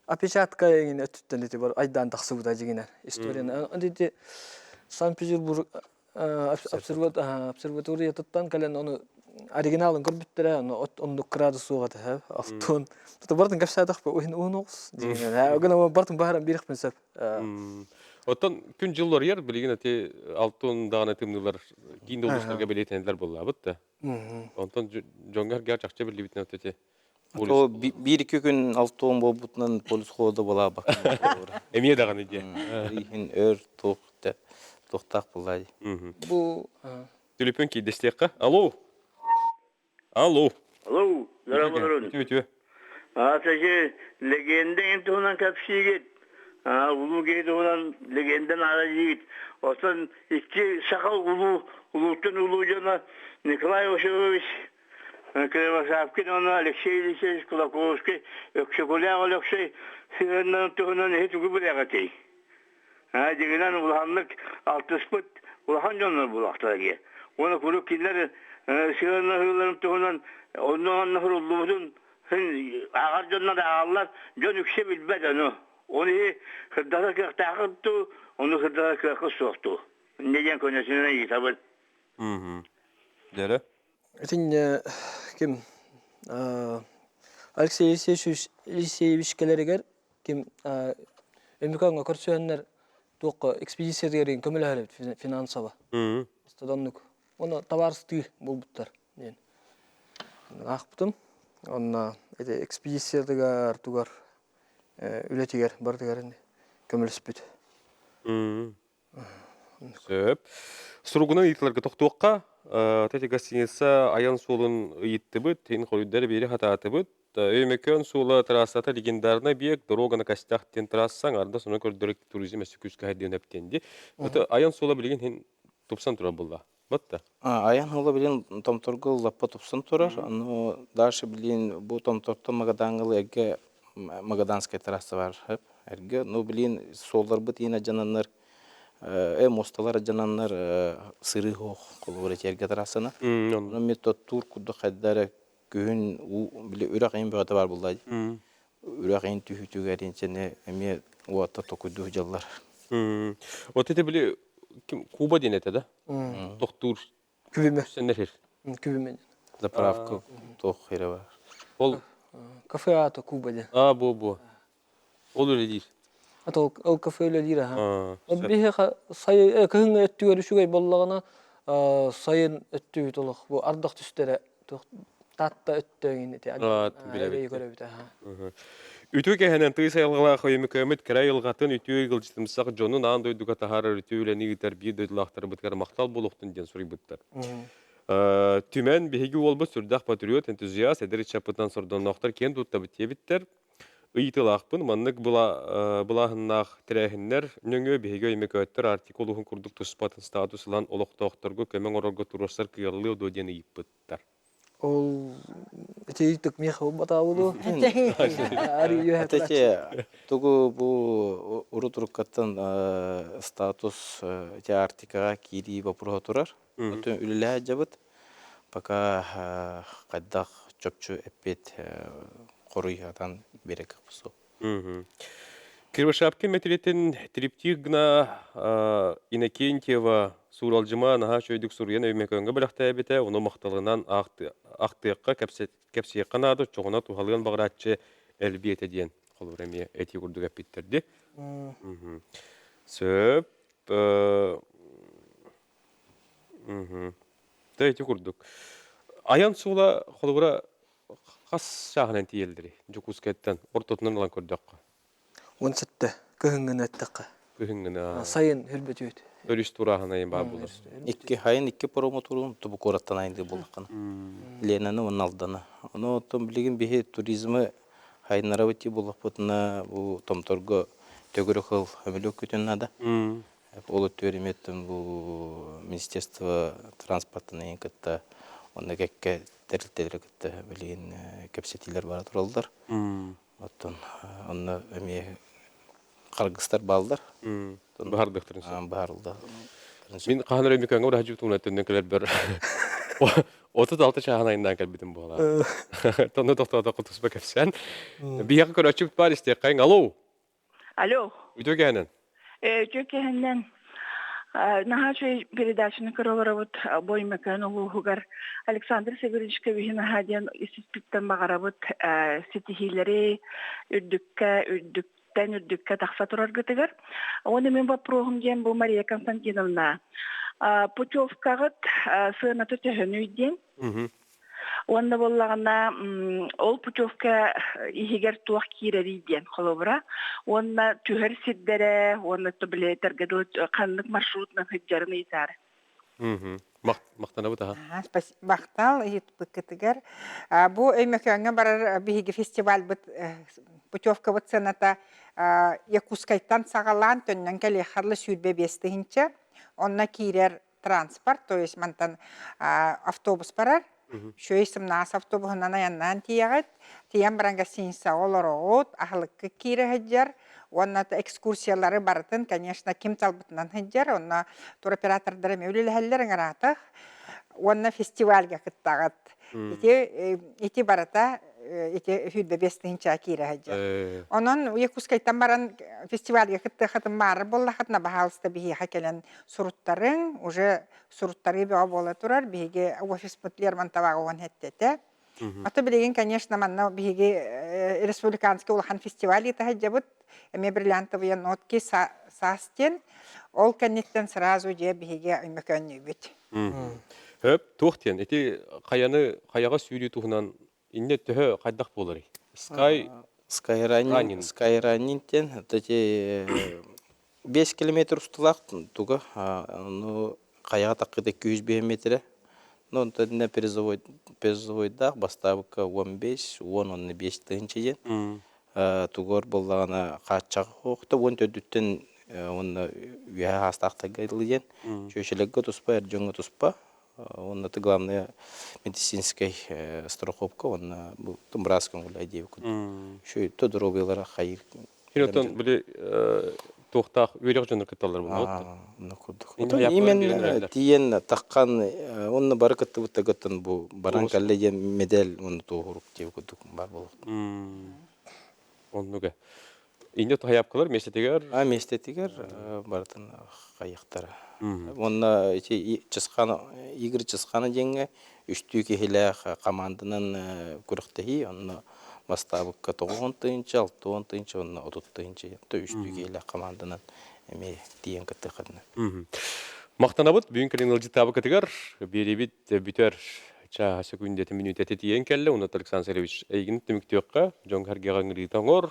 опечатка эҥин өттүттэн ити бар айдаан тахсыбыта дьиҥинэн историяны. Ити Санкт-Петербург обсерваториятыттан кэлэн ону оригиналын көрбүттэрэ ону оннук градус суох этэ алтын бартын кэпсээтэхпэ уһун уһун оҕус гына бартын баһаран биэриэхпин сөп. Оттон күн дьыл уларыйар билигин ити алтын даҕаны тымныылар киин улуустарга бэлиэтэнэллэр буоллаабыт да. Онтон дьоҥҥо эргээр чахчы биллибитинэн ити То биир-икки күн алтуон буолбутунан полис холода буолаабакка. Эмиэ даҕаны диэ. Иһин өр туох туохтаах буоллаа дии. Бу Төлөпүөн киирдэстиэххэ. Алло. Алло. Алло, здравствуйте. Үтүө үтүө. Аатачы легенда эн туһунан кэпсиигит. Улуу киһи туһунан легенда наада диигит. Оттон икки саха улуу улууттан улуу дьоно Николай Васильевич Кривошапкин уонна Алексей Елисеевич Кулаковский Өксөкүлээх Өлөксөй сыһыаннарын туһунан эһи тугу билэҕитий? Дьиҥинэн улаханнык алтыспыт улахан дьоннор буолуохтара дии. Уонна куруук кинилэр сыһыаннаһыыларын туһунан онно-онно суруллубутун ааҕар дьоннор ааҕаллар, дьон үксэ билбэт ону. Ол иһи сырдатар кыахтааххыт дуу, ону сырдатар кыаххыт суох дуу? Инньэ диэн көнөсүнэн ыйытабын. Дьэрэ. Итиннэ ким Алексей Елисеевич Елисеевич кэлэригэр ким Өмүкөҥҥө көрсүһэннэр туохха экспедициятыгар көмөлөһөр эбит финансово. Оннук. Уонна табаарыстыы буолбуттар диэн. Аахпытым. Онно ити экспедициятыгар тугар үлэтигэр барытыгар көмөлөспүт. Сөп. Суругунан ыйытыларга тохтуохха. Тети гостиница айан суолун ыйыттыбыт, ин хоруйдары биэри хатаатыбыт. Өймөкөөн суола трассата легендарный объект, дорога на костях диэн трасса аҥарда сону көрдөрөр туризм өссө күүскэ диэн эптиэнди. Это айан суола билигин хин тупсан турар булла. Батта. Айан суола билин Томторго лаппа тупсан турар. Ону дальше билин бу Томтортон Магаданга эргэ Магаданская трасса бар. Эргэ, ну билин суолларбыт иин адьананнар муосталар адьананнар сырыы суох холобура эргэ трассаны. Ону метод тур курдук хайда эрэ күһүн уу били үрэх иин бөҕөтө баар буолла дии. Үрэх иин түһүүтүгэр инчэни эмиэ уота токуйдуу дьаллар. Вот это били Куба диэн этэ да? Тохтуур Күбүмэ. Сеннер. Күбүмэ. Заправка туох хире бар. Ол Кафе аата Куба диэн. А бу бу. Ол үлэлиир. Ата ол кафе үлэлиир аха. Биһиэхэ сай кыһыҥҥы өттүгэр үчүгэй буоллаҕына сайын өттүбүт олох бу ардах түстэрэ туох Таатта өттөөҥүн ити билэбит көрөбүт аха. Үтүө кэһэнэн тыыс айылҕалаах өймөкөөмүт кэрэ айылҕатын үтүө ыалдьытымсах дьонун аан дойдуга таһаарар үтүө үлэни ыытар биир дойдулаахтарбытыгар махтал буолуохтун диэн суруйбуттар. Түмэн биһиги уолбут сүрдээх патриот, энтузиаст, эдэр ыччаппытынан сордонноохтор киэн туттабыт диэбиттэр. Ыйытыылаахпын, маннык былааһыннаах тэрээһиннэр нөҥүө биһиги өймөкөөттөр Арктика улууһун курдук туспатын статус ылан олохтоохторго көмө оҥорорго туруорсар кыаллыа дуо диэн ыйыппыттар. Ол ити ыйытык миэхэ буолбатаҕа Ити тугу бу урут-уруккаттан статус ити Арктикаҕа киирии боппуруоһа турар. Отун үлэлэһэ сылдьабыт. Пока хайдах чопчу эппиэт хоруйатан биэрэ суох. Кривошапкин мэтириэтин триптих гына Иннокентьева. Сууралдьыма наһаа үчүгэйдик суруйан Өймөкөөҥҥө бэлэхтээбитэ, ону махталынан ахтыахха, кэпсиэххэ наада, оччоҕуна туһалыан баҕарааччы элбиэ этэ диэн холобур эмиэ этии курдук эппиттэрди. Сөп. Тэ ити курдук. Айан суола холобура хас чааһынан тиийэллэрий Дьокуускайтан ортотунан ылан көрдөххө? 17 кыһыҥҥыны эттэххэ. Кыһыҥҥыны. Сайын үрбүтүөт. Өрүс турааһын айан баар буолар. Икки хайын икки промотурун тубу куораттан айындыы буоллаххына. Ленаны уонна Алданы. Ону оттон билигин биһи туризмы хайыннарабыт дии буоллахпытына бу Томторго төгүрүк ыл өмөлүк күтүн наада. Ол өттүгэр эмиэттэн бу Министерство транспортын ыйын кытта онно кэккэ тэрилтэлэри кытта билигин кэпсэтиилэр бара тураллар. Оттон онно эмиэ харгыстар бааллар. Баһардыктарын сөп. Баһарылда. Мин хаһан эрэ Микаҥҥа ураһа туһунан төннөн кэлэрбэр 36 чааһын айаннаан кэлбитим буолаа. Тонно тохтоотоххо туспа кэпсээн. Биһиэхэ көрөөччүбүт баар истиэххэйиҥ. Алло! Алло. Үтүө кэһэнэн. Үтүө кэһэннэн. Наһаа үчүгэй передачаны көрө олоробут Боймөкөөн улууһугар Александр Северовичка биһи наһаа диэн ис-испиттэн баҕарабыт ситиһиилэри үрдүккэ үрдүктэн үрдүккэ тахса тураргытыгар. Уонна мин вопроһум диэн бу Мария Константиновна путевкаҕыт сыаната төһөнүй диэн. Уонна буоллаҕына ол путевка иһигэр туох киирэрий диэн холобура. Уонна түһэр сирдэрэ уонна билиэтэргэ дылы ханнык маршрутунан сылдьарын ыйытаары. Махтанабыт аха. Махтал ыйытпыккытыгар. Бу Өймөкөөҥҥө барар биһиги фестивальбыт путевкабыт сыаната Якутскайтан саҕалаан төннөн кэлиэххэ 25 тыһыынча. Онно киирэр транспорт, то есть мантан автобус барар. Үчүгэй сымнаҕас автобуһунан айаннаан тиийэҕит. Тиийэн баран гостиницаҕа олороҕут, аһылыкка киирэ сылдьар. Уонна экскурсиялары барытын, конечно, ким талбытынан сылдьар. Онно туроператордар эмиэ үлэлэһэллэр ыҥыраатах. Уонна фестивальга кыттаҕыт. Ити ити барыта ити 25 тыһыынча киирэ сылдьар. Онон Якутскайтан баран фестивальга кыттыаххытын баары буоллаххытына, баһаалыста биһиэхэ кэлэн суруттарыҥ, уже суруттарыы бөҕө буола турар. Биһиги офиспыт Лермонтоваҕа уон хэттэтэ. Ото билигин, конечно, манна биһиги республиканский улахан фестиваль ыыта сылдьабыт. Эмиэ бриллиантовые нотки саас диэн. Ол кэнниттэн сразу дьэ биһиги өймөкөөннүүбүт. Хөп, туох диэн, ити хайаны хайаҕа сүүрүү туһунан инньэ төһө хайдах буоларый? Sky Skyranning, Skyranning диэн эти 5 километр усталаах туга ну хайаҕа таххыта 205 метрэ ну онтон призовой призовойдаах бастаабыкка 15 10 уонна 5 тыһыынча диэн тугуор буоллаҕына хааччаҕа суохта уон төрдүттэн уонна үөһэ хаастаахтарга дылы диэн чүөчэлэргэ туспа эр дьоҥҥо туспа уонна ты главное медицинскэй страховка уонна бу быраас көҥүлэ диэбит курдук үчүгэй то доруобуйалара хайыр Оттон били туохтаах үөрэх дьоно кытталлар буолла онно курдук. Именно тиийэн таххан онно бары кыттыбыттаргыттан бу баран кэллэ диэн медаль уонна туоһурук диэбит курдук бар буолуох. Оннуга. Инде хайапкалар миэстэтигэр? А миэстэтигэр барытын хайыахтара. Уонна ити Чысхана Игорь Чысхана диэҥҥэ үстүү киһилээх команданан күрэхтэһии онно бастаабыкка 90 тыһыынча, 60 тыһыынча уонна 30 тыһыынча үстүү киһилээх команданан эмиэ тиийэн кыттыаххытына. Махтанабыт бүгүн кэлин ыалдьыттаабыкытыгар биэриибит бүтэр чааһа сөкүүндэтэ мүнүүтэтэ тиийэн кэллэ. Онон Александр Сергеевич эйигин түмүктүөххэ, дьон сэргэҕэ ыҥырыыта оҥор.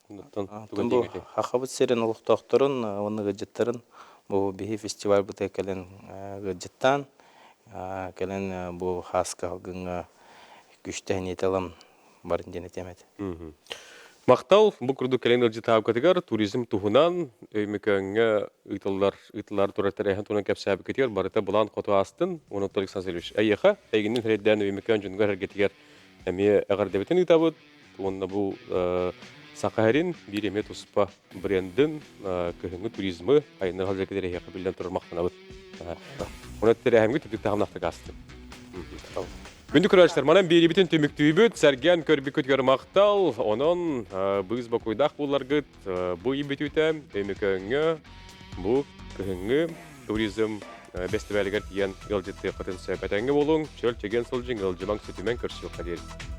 Оннуттан тугу Бу Хахабыт сирин олохтоохторун уонна ыалдьыттарын бу биһи фестивальбытыгар кэлэн ыалдьыттаан кэлэн бу хааска алгыҥҥа күстэһиниэтэ ылан барын диэн этиэм этэ. Махтал, бу курдук кэлин ыалдьытаабыкытыгар туризм туһунан Өймөкөөҥҥө ыытыллар ыытыллар турар тэрээһин туһунан кэпсээбиккитигэр барыта былаан хоту аастын. Уонна Александр Сергеевич, эйиэхэ, эйигиннин эрэйдээн Өймөкөөн дьонугар эргэтигэр эмиэ эҕэрдэбитин ыытабыт. Уонна бу Саха сирин биир эмиэ туспа брендин кыһыҥҥы туризмы айаннар халдьакытыр эһиэхэ биллэн турар махтанабыт. Онон тэрээһимҥит үрдүк таһымнаахтык аастын. Күндү көрөөччүлэр, манан биэриибитин түмүктүүбүт, сэргээн көрбүккүтүгэр махтал. Онон быыс бокуйдаах буоларгыт бу ый бүтүүтэ Өймөкөөҥҥө бу кыһыҥҥы туризм. бэстибээлигэр тиийэн ыалдьыттыаххытын сөп. Этэҥҥэ буолуҥ, чөл чэгиэн сылдьыҥ, ыалдьымаҥ, сүтүмэҥ, көрсүөххэ диэри.